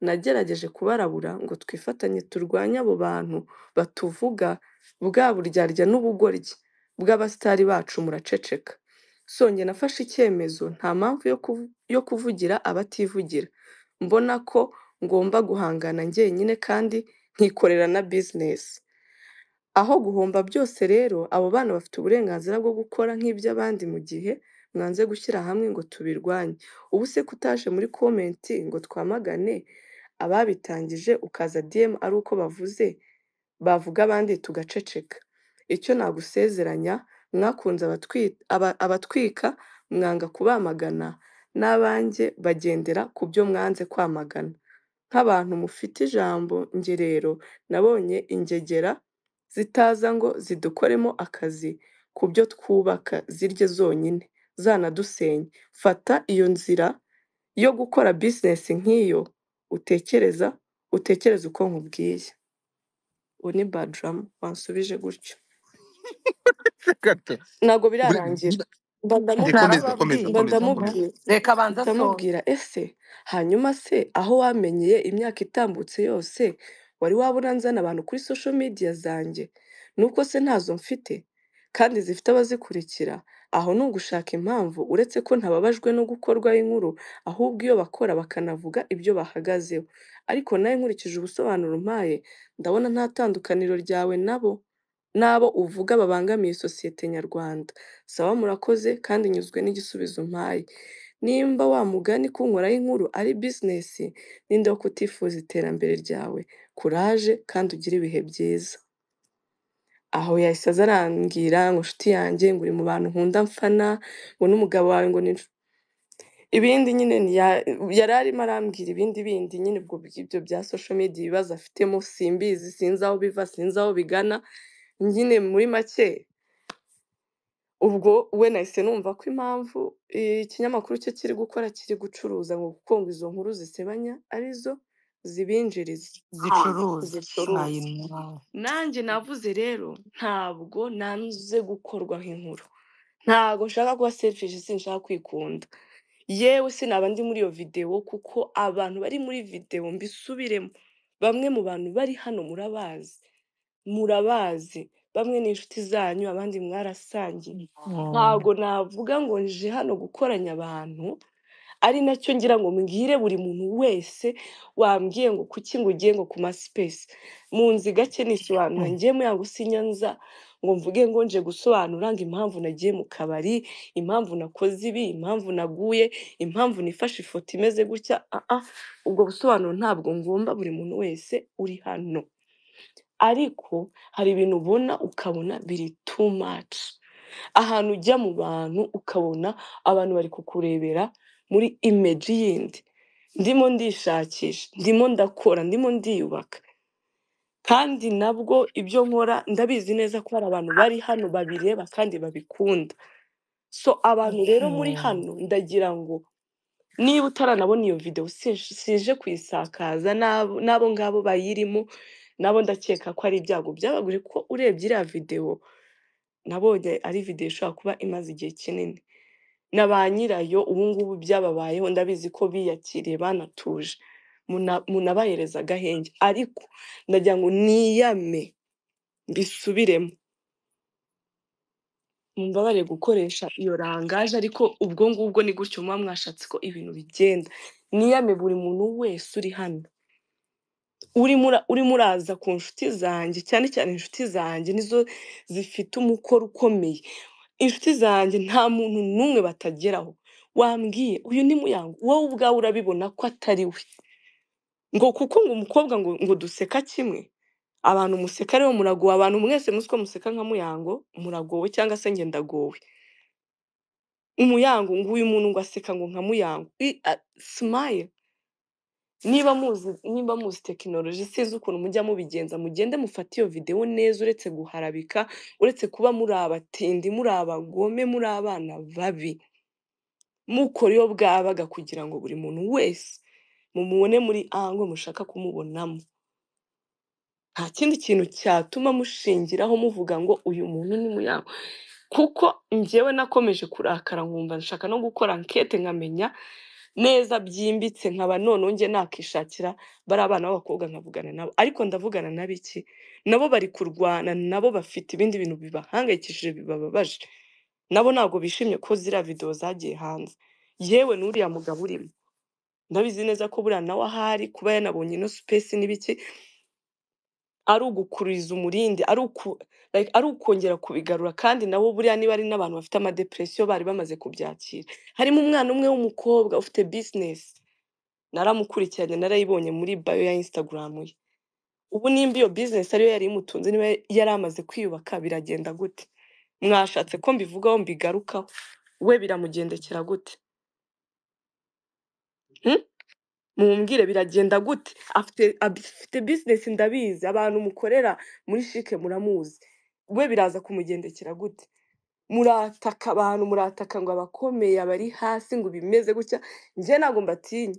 Nagerageje kubarabura ngo twifatanye turwanye abo bantu batuvuga bwa buryarya n'ubugoryi bw'abasitari bacu, muraceceka. So njye nafashe icyemezo, nta mpamvu yo kuvugira abativugira, mbona ko ngomba guhangana njyenyine kandi nkikorera na bizinesi aho guhomba byose. Rero abo bana bafite uburenganzira bwo gukora nk'iby'abandi mu gihe mwanze gushyira hamwe ngo tubirwanye. Ubu se kutaje muri comment ngo twamagane ababitangije, ukaza DM ari uko bavuze, bavuga abandi tugaceceka? Icyo nagusezeranya, mwakunze abatwika mwanga kubamagana, n'abanjye bagendera ku byo mwanze kwamagana nk'abantu mufite ijambo. Njye rero nabonye ingegera zitaza ngo zidukoremo akazi ku byo twubaka, zirye zonyine zanadusenya. Fata iyo nzira yo gukora bizinesi nk'iyo utekereza, utekereze uko nkubwiye. Uwo ni Badrama wansubije gutyo. Gato. Ntabwo birarangira, mba ndamubwira. Komeza, komeza. Mba Komeza, komeza. ndamubwira. Reka banza asoze. Ndamubwira, ese hanyuma se aho wamenyeye imyaka itambutse yose wari wabona nzana abantu kuri social media zanjye? Nuko se ntazo mfite kandi zifite abazikurikira? Aho ni ugushaka impamvu. Uretse ko ntababajwe no gukorwaho inkuru, ahubwo iyo bakora bakanavuga ibyo bahagazeho. Ariko nawe nkurikije ubusobanuro umpaye, ndabona nta tandukaniro ryawe nabo n'abo uvuga babangamiye sosiyete nyarwanda. Sawa, murakoze, kandi nyuzwe n'igisubizo umpaye. Nimba wa mugani kunkoraho inkuru ari bizinesi, ninde wo kutifuza iterambere ryawe? Kuraje kandi ugire ibihe byiza. Aho yahise aza arambwira ngo nshuti yanjye, ngo uri mu bantu nkunda mfana, ngo n'umugabo wawe ngo ni ibindi nyine yari arimo arambwira ibindi bindi nyine. Ubwo ibyo bya social media, ibibazo afitemo simbizi, sinzi aho biva, sinzi aho bigana nyine. Muri make ubwo we nahise numva ko impamvu ikinyamakuru cye kiri gukora, kiri gucuruza, ngo kuko ngo izo nkuru zisebanya arizo zibinjiriza. Zicuruza. Zicuruza. Ayinwa. Nanjye navuze rero ntabwo nanze gukorwaho inkuru, ntabwo nshaka kuba selfish, sinshaka kwikunda, yewe sinaba ndi muri iyo videwo, kuko abantu bari muri videwo, mbisubiremo, bamwe mu bantu bari hano murabazi. Murabazi, bamwe ni inshuti zanyu, abandi mwarasangiye. Ntago navuga ngo nje hano gukoranya abantu, ari nacyo ngira ngo mbwire buri muntu wese wambwiye ngo kuki ngo ugiye ngo ku ma space. Munzi gake nisobanura, njye Muyango sinyanza ngo mvuge ngo nje gusobanura ngo impamvu nagiye mu kabari, impamvu nakoze ibi, impamvu naguye, impamvu nifashe ifoto imeze gutya. Ubwo busobanuro ntabwo ngomba buri muntu wese uri hano. Ariko hari ibintu ubona ukabona biri too much. Ahantu ujya mu bantu ukabona abantu bari kukurebera muri image yindi. Ndimo ndishakisha, ndimo ndakora, ndimo ndiyubaka. Kandi nabwo ibyo nkora ndabizi neza ko hari abantu bari hano babireba kandi babikunda. So abantu rero muri hano ndagira ngo niba utaranabona iyo video sije kuyisakaza, n'abo ngabo bayirimo nabo ndakeka ko ari ibyago byabaguriye, kuko urebye iriya video nabonye ari video ishobora kuba imaze igihe kinini, na ba nyirayo ubu ngubu byababayeho ndabizi ko biyakiriye banatuje, munabahereza agahenge. Ariko ndagira ngo niyame mbisubiremo, mumbabarire gukoresha iyo rangaje, ariko ubwo ngubwo ni gutyo muba mwashatse ko ibintu bigenda. Niyame buri muntu wese uri hano urimo uraza ku nshuti zanjye, cyane cyane inshuti zanjye nizo zifite umukoro ukomeye. Inshuti zanjye nta muntu n'umwe batageraho. Wambwiye uyu ni Muyango, wowe ubwawe urabibona ko atari we, ngo kuko ngo umukobwa ngo duseka kimwe. Abantu museka rero muragowe, abantu mwese muzi ko museka nka Muyango muragowe, cyangwa se njye ndagowe. Umuyango ngo uyu muntu ngo aseka ngo nka Muyango, smile. Niba muzi tekinoloji, sinzi ukuntu mujya mubigenza, mugende mufate iyo video neza, uretse guharabika, uretse kuba muri abatindi, muri abagome, muri abana babi, mukora iyo bwabaga kugira ngo buri muntu wese mumubone muri angle mushaka kumubonamo. Nta kindi kintu cyatuma mushingiraho muvuga ngo uyu muntu ni Muyango, kuko njyewe nakomeje kurakara nkumva nshaka no gukora ankete nkamenya neza byimbitse, nkaba noneho njye nakishakira bari abana b'abakobwa nkavugana nabo. Ariko ndavugana n'abiki? Nabo bari kurwana, nabo bafite ibindi bintu bibahangayikishije bibababaje, nabo ntabwo bishimye ko ziriya video zagiye hanze. Yewe n'uriya mugabo urimo ndabizi neza ko buriya nawe ahari kuba yanabonye ino space n'ibiki, ari ugukuriza umurindi, like, ari ukongera kubigarura. Kandi nabo buriya niba ari n'abantu bafite amadepresiyo bari bamaze kubyakira. Harimo umwana umwe w'umukobwa ufite business, naramukurikiranye, narayibonye muri bio ya Instagram ye. Ubu nimba iyo business ariyo yari imutunze, niba yari amaze kwiyubaka, biragenda gute? Mwashatse ko mbivugaho mbigarukaho, we biramugendekera gute? Mumbwire biragenda gute? Afite business ndabizi, abantu mukorera muri shike muramuzi, we biraza kumugendekera gute? Murataka abantu, murataka ngo abakomeye abari hasi ngo bimeze gutya. Njye ntabwo mbatinya,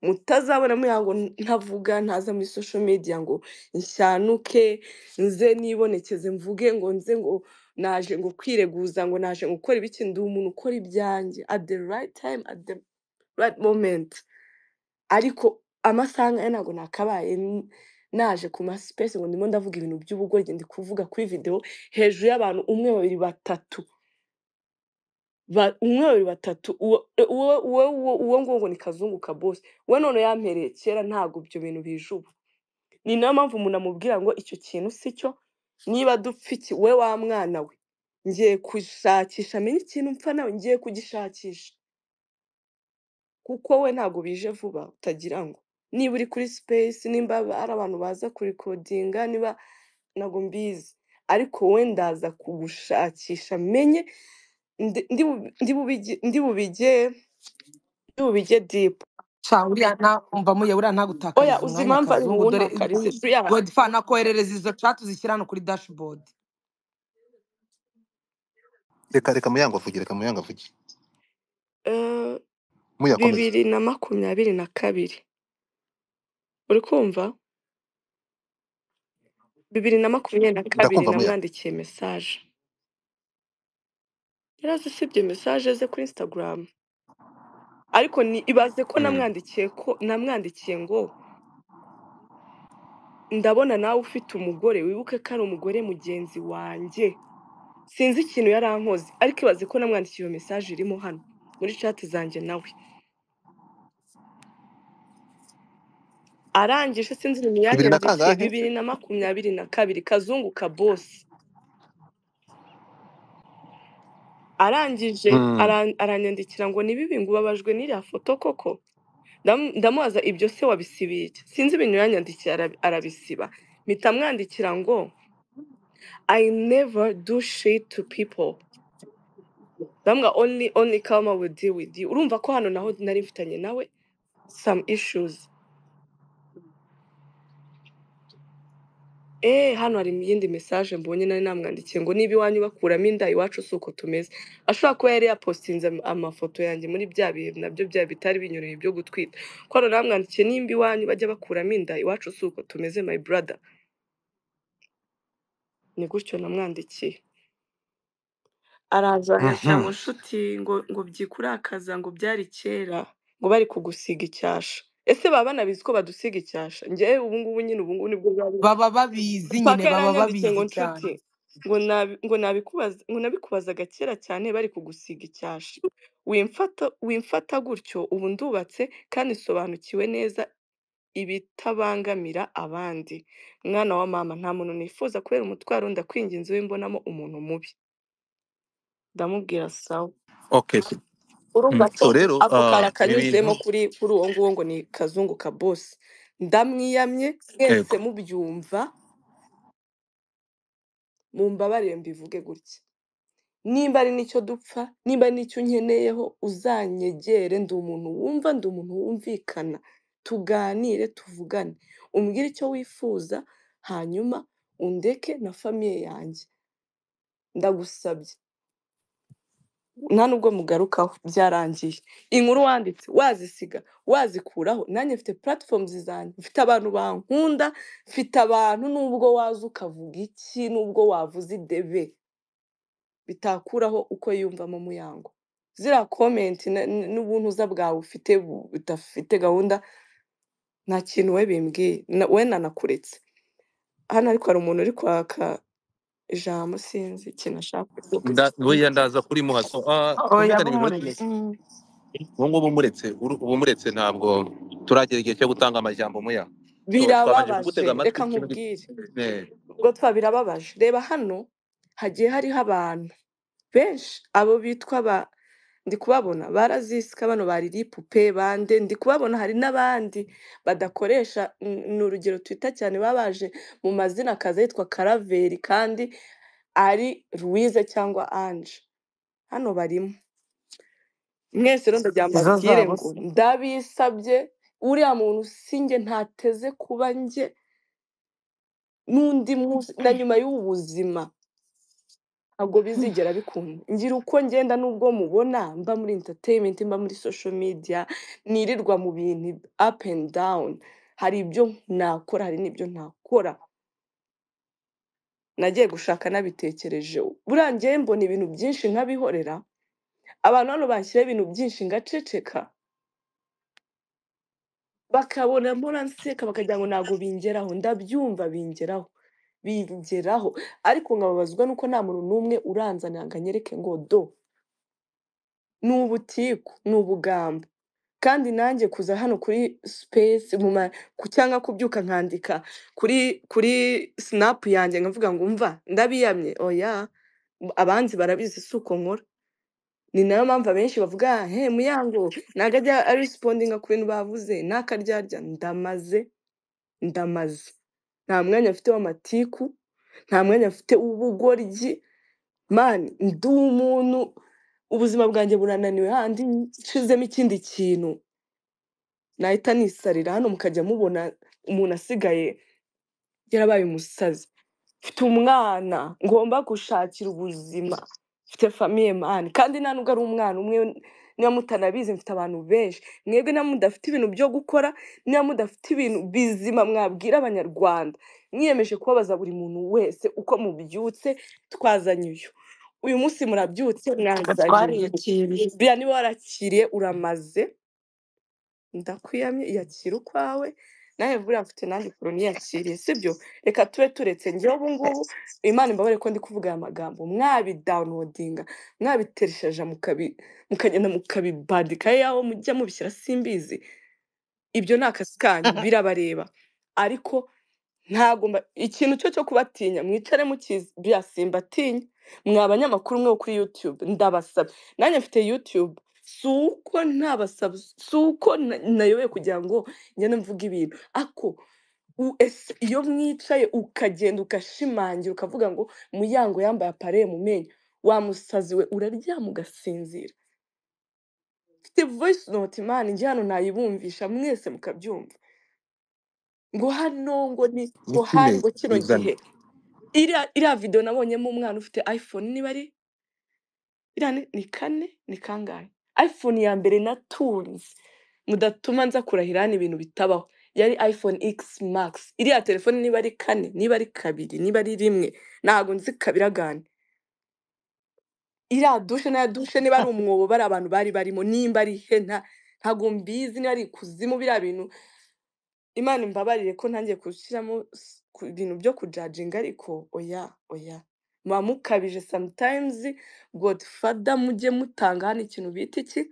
mutazabona Muyango ntavuga, ntaza muri social media ngo nshyanuke, nze nibonekeze mvuge ngo nze ngo naje ngo kwireguza, ngo naje gukora ibiki. Ndi umuntu ukora ibyanjye at the right time, at the right moment. Ariko amasaha nkaya ntabwo nakabaye naje ku ma space ngo ndimo ndavuga ibintu by'ubugoryi, ndi kuvuga kuri video hejuru y'abantu umwe babiri batatu, umwe babiri batatu, uwo nguwo ngo ni Kazungu ka boss we, none yampereye kera, ntabwo ibyo bintu bije ubu. Ni nayo mpamvu umuntu amubwira ngo icyo kintu si cyo, niba dupfa iki we wa mwana we, ngiye gushakisha amenye ikintu mpfa nawe, ngiye kugishakisha, kuko we ntabwo bije vuba. Utagira ngo niba uri kuri space, nimba ari abantu baza kurikodinga, niba ntabwo mbizi, ariko we ndaza kugushakisha menye, ndi bubijye deep. Sha uriya nta umva muye uriya Oya, ntagutakariza uzi umwanya impamvu ari Kazungu, dore buwuntakarize uriya? Godfa nakoherereza izo chat uzishyira hano kuri dashboard. Reka Muyango avuge, reka Muyango avuge. Muyakomeze. 2022, uri kumva? 2022 Ndakumva Muya. namwandikiye message, yarazisibye message ze kuri Instagram, ariko ni ibaze ko namwandikiye, ko namwandikiye ngo Ndabona nawe ufite umugore, wibuke ko ari umugore mugenzi wanjye. Sinzi ikintu yarankoze, ariko ibaze ko namwandikiye iyo message irimo hano muri chat zanjye nawe. Arangije sinzi ibintu Bibiri na yanyandikiye kangahe? 2022 kazungu ka boss. Arangije aranyandikira ngo ni bibi, ngo ubabajwe n'iriya foto koko. Ndamubaza ibyo se wabisibiye iki? Sinzi ibintu yanyandikiye arabisiba. Mpita mwandikira ngo I never do shit to people. Ndamubwira only karma will deal with you. Urumva ko hano naho nari mfitanye nawe some issues. Hano hari iyindi message mbonye nari namwandikiye ngo niba iwanyu bakuramo inda iwacu si uko tumeze. Ashobora kuba yari yapostinze amafoto yanjye muri bya bihe nabyo bya bitari binyoroheye byo gutwita. Ko hano namwandikiye nimba iwanyu bajya bakuramo inda iwacu si uko tumeze my brother. Ni gutyo namwandikiye. Araza aranyandikira ngo nshuti ngo byikurakaza ngo byari kera ngo bari kugusiga icyasha. Ese baba banabizi ko badusiga icyasha? Njyewe ubu ngubu nyine ubu ngubu nibwo bwaba Baba babizi nyine, Paka baba yaranyandikiye ngo babizi cyane. nshuti ngo nabikubaza ngo nabikubazaga kera cyane bari kugusiga icyasha. Wimfata gutyo, ubu ndubatse kandi nsobanukiwe neza ibitabangamira abandi. Mwana wa mama, nta muntu nifuza kubera umutwaro, ndakwinginze wimbonamo umuntu mubi. Ndamubwira sawa. Okay. So, Urumva ko so rero ako kara ibi kanyuzemo bintu kuri uwo nguwo ngo ni kazungu ka boss. Ndamwiyamye mwese yego. mubyumva, mumbabarire mbivuge gutya. Nimba ari n'icyo dupfa, nimba ari n'icyo unkeneyeho, uzanyegere. Ndi umuntu wumva, ndi umuntu wumvikana. Tuganire, tuvugane, umbwire icyo wifuza, hanyuma undeke na famiye yanjye. Ndagusabye. Nta nubwo mugarukaho, byarangiye. Inkuru wanditse wazisiga, wazikuraho. Nanjye mfite platforms zanjye, mfite abantu bankunda, mfite abantu nubwo waza ukavuga iki, nubwo wavuza idebe, bitakuraho uko yiyumvamo Muyango. Ziriya comment n'ubuntuza bwawe ufite budafite gahunda, nta kintu we bimbwiye, we nanakuretse. Hano ariko hari umuntu uri kwaka ijambo, sinzi ikintu ashaka kuvuga. Buriya ndaza kuri muha. So Oya, twumvikane ibintu bumuretse. ubu ngubu muretse, ubu muretse ntabwo turagera igihe cyo gutanga amajambo muya. So twabanje Birababaje, kugutega amatwi reka ikintu nkubwire. Ubwo twa birababaje. Reba hano hagiye hariho abantu benshi, abo bitwa ba ndi kubabona barazisika bano bariri pupe bande, ndi kubabona hari n'abandi badakoresha ni urugero twita cyane babaje mu mazina akaza yitwa Karaveri kandi ari Louise cyangwa Ange. Hano barimo mwese rero ndagira Izo mbabwire zabo ngo se. ndabisabye, uriya muntu si njye ntateze kuba njye n'undi munsi na nyuma y'ubu buzima ntabwo bizigera bikunda. Ngira uko ngenda nubwo mubona mba muri entertainment, mba muri social media, nirirwa mu bintu up and down. Hari ibyo nakora, hari n'ibyo ntakora. Nagiye gushaka nabitekereje. Buriya njyewe mbona ibintu byinshi nkabihorera. Abantu hano banshyiraho ibintu byinshi ngaceceka, bakabona mbona nseka bakagira ngo ntabwo bingeraho. Ndabyumva bingeraho, bingeraho, ariko nkababazwa nuko nta muntu n'umwe uranzanira ngo anyereke ngo do ni ubutiku, ni ubugambo. Kandi nanjye kuza hano kuri space cyangwa kubyuka nkandika kuri snap yanjye nkavuga ngo umva ndabiyamye, oya, abanzi barabizi si uko nkora. Ni nayo mpamvu abenshi bavuga he Muyango ntabwo ajya arespondinga ku bintu bavuze n'akaryarya. Ndamaze, ndamaze. Nta mwanya mfite w'amatiku, nta mwanya mfite w'ubugoryi. Man, ndi umuntu ubuzima bwanjye burananiwe, handi nshizemo ikindi kintu nahita nisarira hano mukajya mubona umuntu asigaye yarabaye umusazi. Mfite umwana ngomba gushakira ubuzima, mfite famiye man, kandi nta nubwo ari umwana umwe, niba mutanabizi mfite abantu benshi. Mwebwe niba mudafite ibintu byo gukora, niba mudafite ibintu bizima mwabwira abanyarwanda, mwiyemeje kubabaza buri muntu wese uko mubyutse. Twazanye uyu munsi murabyutse mwazanye uyu. Twariyakiriye. Buriya niba warakiriye uramaze, ndakwiyamye, yakira ukwawe. Nawe buriya mfite nanjye ukuntu niyakiriye, sibyo? Reka tube turetse. Njyewe ubu ngubu Imana imbabare ko ndi kuvuga aya magambo, mwabidawunodinga, mwabiteresheje, mukagenda mukabibandika yaho mujya mubishyira, simbizi. Ibyo ni akazi kanyu, birabareba. Ariko ntabwo ikintu cyo cyo kubatinya, mwicare mukizi, bya simbatinya. Mwa banyamakuru mwe bo kuri YouTube, ndabasaba. Nanjye mfite YouTube, si uko ntabasaba, si uko nayobewe kugira ngo ngende mvuge ibintu, ako ese iyo mwicaye ukagenda ugashimangira ukavuga ngo Muyango yambaye appareil mu menyo, wa musazi we, uraryama ugasinzira. Mfite voice note, Imana njye hano nayibumvisha mwese mukabyumva, ngo hano ngo ni ngo hari Nikime ngo kino izane. gihe iriya video nabonyemo umwana ufite iPhone, niba ari iriya ni kane, ni kangahe, iPhone ya mbere natunze, mudatuma nza kurahira hano ibintu bitabaho, yari iPhone X Max. Iriya telefone niba ari kane, niba ari kabiri, niba ari rimwe, ntabwo nzi kabiragane. Iriya dushe na dushe, niba ari umwobo bari abantu bari barimo, nimba ari he, ntabwo mbizi, niba ari ikuzimu, biriya bintu Imana imbabarire ko ntangiye gushyiramo ibintu byo kujajinga, ariko oya oya, muba mukabije sometimes. Godfather, mujye mutanga hano ikintu bita iki,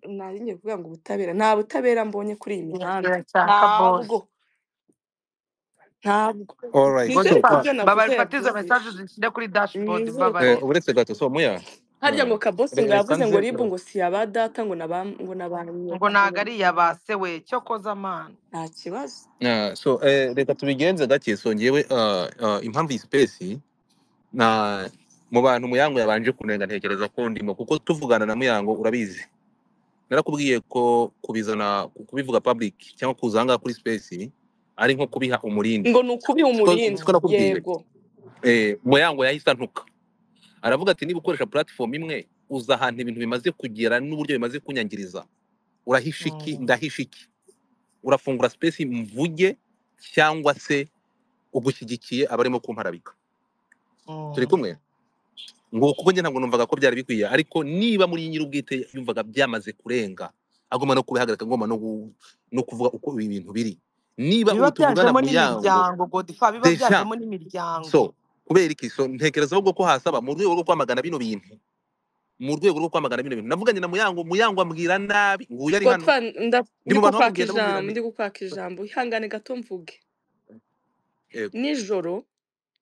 nari ngiye kuvuga ngo ubutabera. Nta butabera mbonye kuri iyi mihanda, Biracyaka boss. ntabwo, ntabwo. Alright, so Nizere ko Godfa, ibyo navuze babarira ufate izo message yabyumvishe, uzishyire kuri dashboard, nizere ko mbabarira. Uretse gato, so muya harya ngo kabosi ngo reka yavuze ngo nze ribu ngo si aba data, ngo naba ngo naba Ngo ntago ari iya ba se we, cyo koza amana. Nta kibazo. So reka tubigenze gake. So ngewe impamvu iyi space na mu bantu Muyango yabanje kunenga, ntekereza ko ndimo, kuko tuvugana na Muyango urabizi, narakubwiye ko kubizana kubivuga public cyangwa kuza ahangaha kuri space ari nko kubiha umurindi. Ngo ni ukubiha Siko umurindi. siko nakubwiye. Yego. Muyango yahise antuka, aravuga ati niba ukoresha platform imwe uza ahantu ibintu bimaze kugera n'uburyo bimaze kunyangiriza, urahisha iki? Ndahisha iki? Urafungura space mvuge, cyangwa se ugushyigikiye abarimo kumparabika? Turi kumwe ngo kuko njye ntabwo numvaga ko byari bikwiye, ariko niba muri nyir'ubwite yumvaga byamaze kurenga, agomba no kubihagarika, agomba no kuvuga uko ibi bintu biri. Niba Biba ubu tuvugana byajemo Muyango n'imiryango Godfa, biba deja byajemo n'imiryango. So kubera iki? So ntekereza ahubwo ko hasaba mu rwego rwo kwamagana bino bintu, mu rwego rwo kwamagana bino bintu, navuganye na Muyango, Muyango ambwira nabi, nguyu ari hano, Godfa, ndi ndi mu bantu kukwaka bamubwiye, ndamubwira ijambo, nti ndi kukwaka ijambo, ihangane gato mvuge. Yego. Nijoro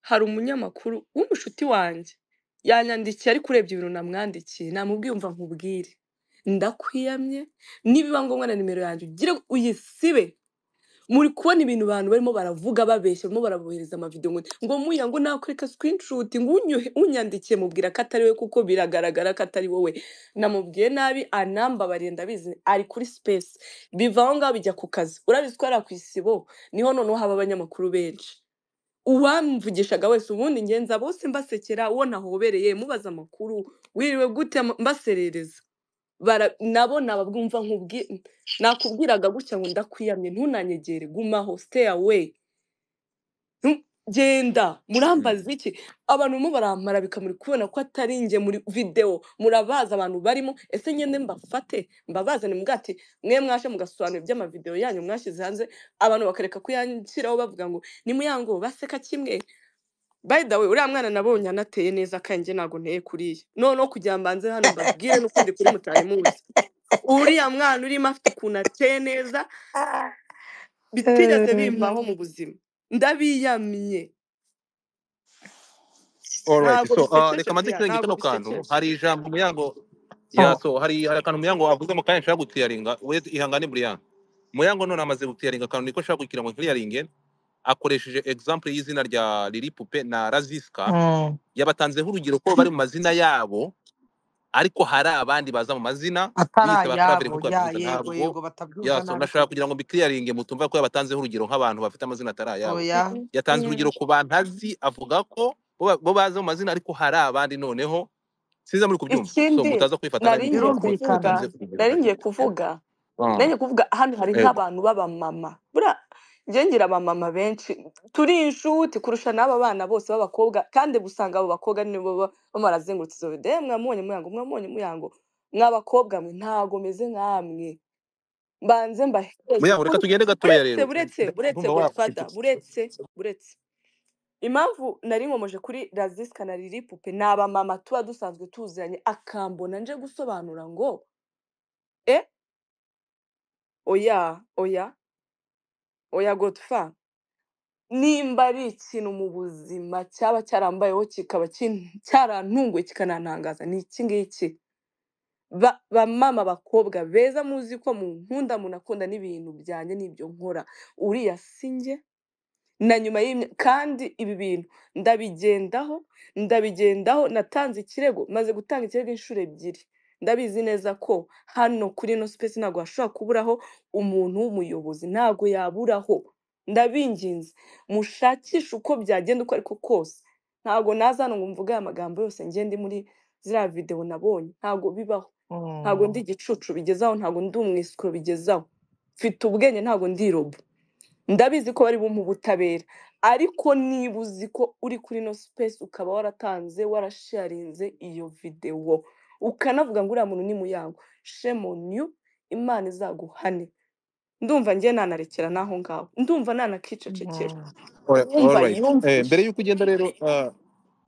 hari umunyamakuru w'umushuti wanjye yanyandikiye, ariko urebye ibintu namwandikiye, namubwiye umva nkubwire, ndakwiyamye, nibiba ngombwa na nimero yanjye ugire uyisibe. Muri kubona ibintu abantu barimo baravuga babeshya, barimo barabohereza amavideo ngo Muya ngo nakwereka screenshot, ngo unyandikiye mubwira ko atari we, kuko biragaragara ko atari wowe. Namubwiye nabi, anambabariye, ndabizi ari kuri space. Biva aho ngaho bijya ku kazi, urabizi ko hariya ku isibo niho noneho haba abanyamakuru benshi. Uwamvugishaga wese ubundi ngenza bose mbasekera, uwo nahobereye mubaza amakuru, wiriwe gute, mbaserereza. Nabo nababwumva nakubwiraga gutya ngo ndakwiyamye, ntunanyegere, gumaho, stay away, genda. Murambaza iki? Abantu mo baramparabika, muri kubona ko atari njye muri video, murabaza abantu barimo. Ese ngende mbafate mbabazane mubwati mwe mwaje mugasobanura iby'amavideo yanyu mwashyize hanze, abantu bakareka kuyanshyiraho bavuga ngo ni Muyango, baseka kimwe. By the way, uriya mwana nabonye anateye neza, kandi njye ntabwo nteye kuriya. Noneho kugira mbanze hano mbabwire n'ukundi kuri mutari muzi, uriya mwana urimo afite ukuntu ateye neza bitigeze bimbaho mu buzima, ndabiyamye. Alright, Ntabwo so bisekeje reka maze buriya, kirenge ntabwo kano kantu. bisekeje. Hari ijambo Muyango ya so hari akantu Muyango avuze mu kanya nshaka gutiyaringa. We ihangane buriya. Muyango none amaze gutiyaringa akantu niko nshaka kugira ngo nkiriyaringe, akoresheje example y'izina rya Lili Pupe na Raziska, yabatanzeho urugero ko bari mu mazina yabo, ariko hari abandi baza mu mazina atari biyita ba Claver ayabo nkuko ya yabivuze. yego Ntabwo yego batabyumva ya so nabi ndashaka kugira ngo mbikiriyaringe mutumva ko yabatanzeho urugero nk'abantu bafite amazina atari ayabo. Oya. Yatanze urugero ku bantu azi, avuga ko bo baza mu mazina, ariko hari abandi noneho sinza muri kubyumva, so Ikindi mutaza kwifata nari nabi ngiye kugira ngo kuvuga, yatanze urugero. nari ngiye kuvuga, nari ngiye kuvuga hano hari Yego. nk'abantu b'abamama, buriya njye ngira abamama benshi turi inshuti kurusha n'aba bana bose b'abakobwa, kandi usanga abo bakobwa nibo baba barazengurutse izo video, mwamubonye Muyango, mwamubonye Muyango, mw'abakobwa mwe ntago meze nkamwe, Mbanze mbahereze Muyango, reka tugende gatoya buretse rero. buretse buretse Ndumva wa Godfather, buretse buretse. Impamvu nari nkomoje kuri Raziska na Lili Pupe ni abamama tuba dusanzwe tuziranye, akambona nje gusobanura ngo e oya oya oya Godfa, nimba ari ikintu mu buzima cyaba cyarambayeho kikaba cyarantunguye kikanantangaza ni iki ngiki. Bamama bakobwa beza muzi ko munkunda munakunda n'ibintu byanjye n'ibyo nkora, uriya si njye. Na nyuma kandi ibi bintu ndabigendaho ndabigendaho, natanze ikirego, maze gutanga ikirego inshuro ebyiri. Ndabizi neza ko hano kuri ino space ntabwo hashobora kuburaho umuntu w'umuyobozi, ntabwo yaburaho. Ndabinginze mushakishe uko byagenda uko ariko kose, ntabwo naza hano ngo mvuge aya magambo yose njye ndi muri ziriya video nabonye, ntabwo bibaho. Ntabwo ndi igicucu bigezaho, ntabwo ndi umwisikuro bigezaho, mfite ubwenge, ntabwo ndi robo. Ndabizi ko bari bumpa ubutabera, ariko niba uzi ko uri kuri ino space ukaba waratanze warasharinze iyo video ukanavuga ngo uriya muntu ni Muyango, shame on you, Imana izaguhane. Ndumva njye nanarekera n'aho ngaho, ndumva nanakicecekera. Wumva Alright. yumvishe. Mbere y'uko ugenda rero,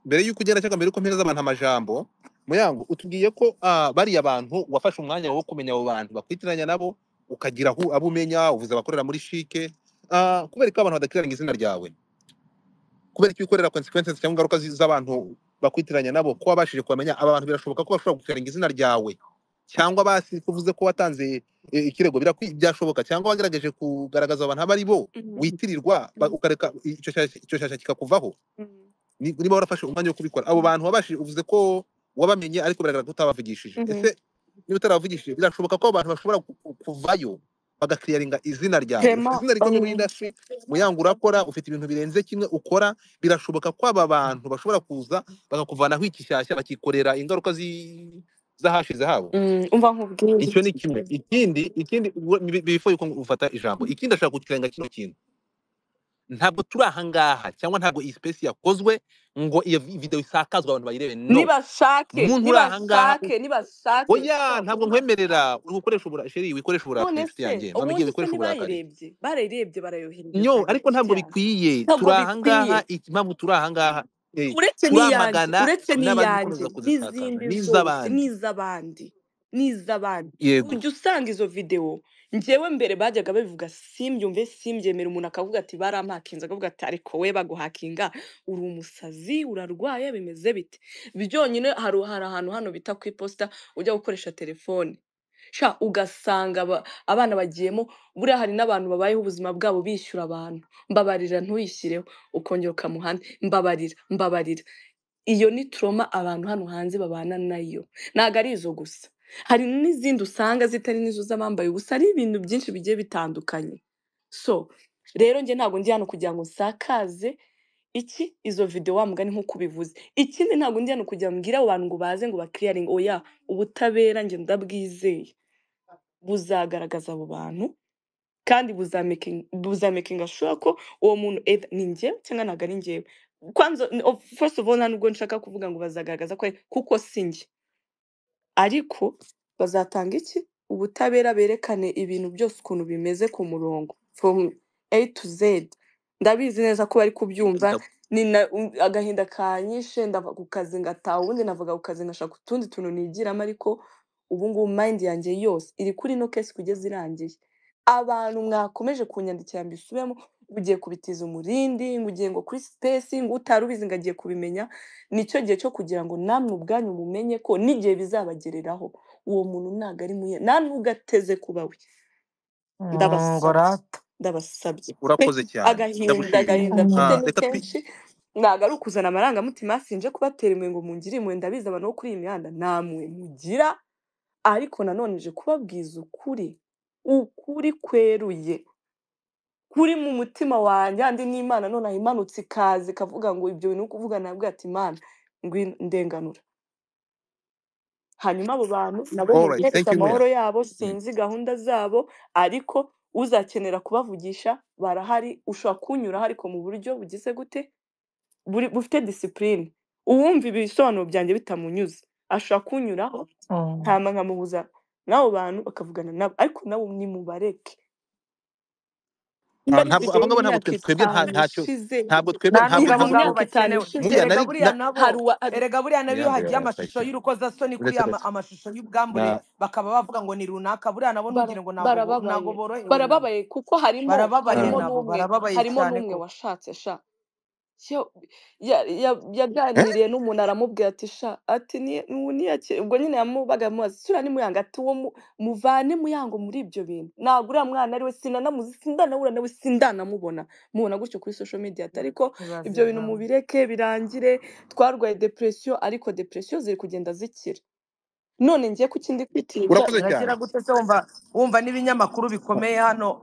mbere y'uko ugenda cyangwa mbere y'uko mpereza abantu amajambo, Muyango utubwiye ko bariya bantu wafashe umwanya wo kumenya abo bantu bakwitiranya nabo, ukagira aho abo umenya, uvuze abakorera muri shike, kubera ko abantu badakiranya izina ryawe, kubera ko wikorera consequences cyangwa ingaruka z'abantu bakwitiranya nabo, ko wabashije kubamenya aba bantu, birashoboka ko bashobora gukiranya izina ryawe, cyangwa basi kuvuze ko watanze ikirego byashoboka, cyangwa wagerageje kugaragaza abantu abo ari bo witirirwa, ukareka icyo cyasha kikakuvaho. Niba warafashe umwanya wo kubikora, abo bantu wabashije, uvuze ko wabamenye ariko biragaragara ko utabavugishije. Ese niba utaravugishije, birashoboka ko abantu bashobora kuvayo bagakiriyaringa izina ryawe? Ufite izina rikomeye muri industry, Muyango urakora, ufite ibintu birenze kimwe ukora, birashoboka ko aba bantu bashobora kuza bakakuvanaho ikishyashya, bakikorera ingaruka z'ahashize habo. Umva nkubwire. Icyo ni kimwe. Ikindi before yuko ufata ijambo, ikindi ashaka kukirenga kino kintu. Ntabwo turi aha ngaha, cyangwa ntabwo iyi space yakozwe ngo iyo video isakazwe abantu bayirebe. No. Nibashake, Umuntu uri aha ngaha, nibashake, nibashake. Oya, ntabwo nkwemerera. Uri gukoresha sheri, wikoresha uburakari, None inshuti se, yanjye. Mama, ubundi igiye se wikoresha uburakari. ntibayirebye, barayirebye barayohereza. Nyo, ariko ntabwo bikwiye. Ntabwo Turi aha ngaha, bikwiye. Impamvu turi aha ngaha, Uretse n'iyanjye, turamagana uretse n'abandi n'iyanjye, gukomeza kuzisakaza, n'izindi zose, n'iz'abandi. n'iz'abandi, n'iz'abandi. Yego. Ujya usanga izo video, njyewe mbere bajyaga babivuga simbyumve simbyemera, umuntu akavuga ati barampakinze, akavuga ati ariko we baguhakinga, uri umusazi, urarwaye, bimeze bite? Byonyine hari ahantu hano bita ku iposita ujya gukoresha telefone, sha ugasanga abana bagiyemo. Buriya hari n'abantu babayeho ubuzima bwabo bishyura abantu, mbabarira ntuyishyireho, ukongera ukamuhana, mbabarira mbabarira. Iyo ni trauma abantu hano hanze babana nayo, ntabwo ari izo gusa, hari n'izindi usanga zitari n'izo z'abambaye ubusa, ari ibintu byinshi bigiye bitandukanye. So rero njye ntabwo ndi hano kugira ngo nsakaze iki izo video wa mugani nk'uko ubivuze. Ikindi ntabwo ndi hano kugira ngo mbwire abo bantu ngo baze ngo bakiriyaringe, oya, ubutabera njye ndabwizeye buzagaragaza abo bantu, kandi buzamakinga sure ko uwo muntu either ni njyewe cyangwa ntabwo ari njyewe. Kwanza, first of all, nta nubwo nshaka kuvuga ngo bazagaragaza ko ari, kuko si njye, ariko bazatanga iki ubutabera, berekane ibintu byose ukuntu bimeze ku murongo from A to Z. Ndabizi neza ko bari kubyumva, ni na agahinda kanyishe, ndava ku kazi ngataha, ubundi navaga ku kazi ngashaka utundi tuntu nigiramo, ariko ubu ngubu mind yanjye yose iri kuri ino case kugeza irangiye. Abantu mwakomeje kunyandikira mbisubiremo, ugiye kubitiza umurindi, ngo ugiye ngo kuri space, ngo utari ubizi ngo agiye kubimenya. Nicyo gihe cyo kugira ngo namwe ubwanyu mumenye ko n'igihe bizabagereraho uwo muntu ntabwo ari muye, nta nubwo ateze kuba we. Ndabasabye, ndabasabye. Urakoze cyane. Agahinda, Ndagushimiye. agahinda mfite ni Reka kenshi, ntabwo ari ukuzana amarangamutima, sinje kubatera imwe ngo mungire imwe, ndabizi abantu bo kuri iyi mihanda namwe mugira, ariko nanone nje kubabwiza ukuri, ukuri kweruye kuri mu mutima wanjye, andi n'Imana none imanutse ikaza ikavuga ngo ibyo bintu kuvuga, nabwo ati Imana ngwino ndenganura. Hanyuma abo bantu nabo All right, mubereke thank you, amahoro Muya. yabo, sinzi gahunda zabo, ariko uzakenera kubavugisha barahari, ushobora kunyuraho ariko mu buryo bugize gute, bufite discipline. Uwumva ibisobanuro byanjye bitamunyuze ashobora kunyuraho, hama nkamubuza n'abo bantu bakavugana nabo, ariko nabo nimubareke. Nimba ari Ntabwo video abo ngabo ntabwo y'imyaka twebwe nta 5 ntacyo ishize, ntabwo twebwe Nta ntabwo nubwo abo mu ntabwo ngabo myaka 5 bakenewe. ishize Muya Erega nari buriya na nabo, hari uwa erega buriya nabo iyo Muyango hagiye amashusho yarasake y'urukozasoni kuri uretse gato amashusho y'ubwambure na bakaba bavuga ngo ni runaka, buriya nabo ntugire ngo ntabwo ntabwo barababaye, borohewe nabo. barababaye kuko harimo Barababaye harimo nabo, n'umwe barababaye harimo cyane n'umwe koko. washatse sha. Yaganiriye n'umuntu aramubwira ati sha, ati ni niyake, ubwo nyine yamubaga amubaza sura ni Muyango, ati uwo muvane Muyango muri ibyo bintu, ntabwo uriya mwana ari we, sinanamuzi, sindanahura nawe, sindanamubona, mubona gutyo kuri social media, ati ariko Ibaze ibyo bintu nawe. mubireke birangire, twarwaye depression, ariko depression ziri kugenda zikira. None ngiye ku kindi kwitinya. Urakoze Zirakira cyane. gute se wumva n'ibinyamakuru bikomeye hano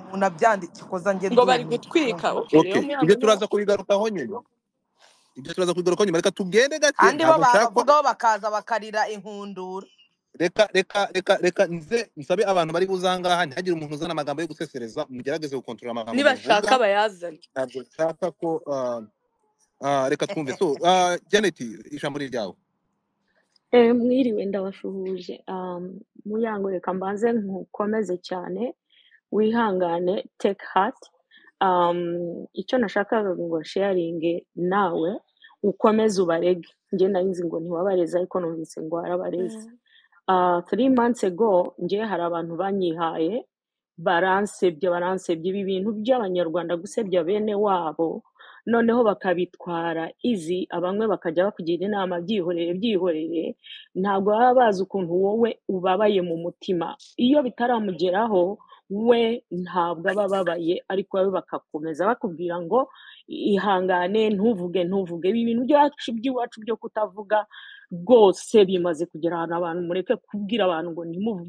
umuntu abyanditse koza njye Ngo bari ndumiwe. gutwika. Okay, rero Okay, Muyango ibyo niba turaza kubigarukaho nyuma, ibyo turaza kubigarukaho nyuma, reka tugende gake, Andi bo ntabwo nshaka ko babavugaho bakaza bakarira inkundura. Reka reka reka reka nze nsabe abantu bari buzangaha, ntihagire umuntu uzana amagambo yo gusesereza, mugerageze gukontorora amagambo nibashaka muvuga. bayazane. Ntabwo nshaka ko reka twumve. So Janet, ijambo ni ryawe. Mwiriwe, ndabashuhuje. Muyango, reka mbanze nkukomeze cyane, wihangane, take heart. Icyo nashakaga ngo sharinge nawe, ukomeze ubarege. Njye nari nzi ngo ntiwabareze, ariko numvise ngo warabareze. 3 months ago njye hari abantu banyihaye baransebye, baransebye. Ibi bintu by'abanyarwanda gusebya bene wabo, noneho bakabitwara izi, abamwe bakajya bakugira inama byihorere byihorere, ntabwo baba bazi ukuntu wowe ubabaye mu mutima. Iyo bitaramugeraho we ntabwo aba ababaye, ariko wowe bakakomeza bakubwira ngo ihangane, ntuvuge ntuvuge. Ibi bintu byacu by'iwacu byo kutavuga rwose bimaze kugera ahantu abantu mureke kubwira abantu ngo ntimuvuge.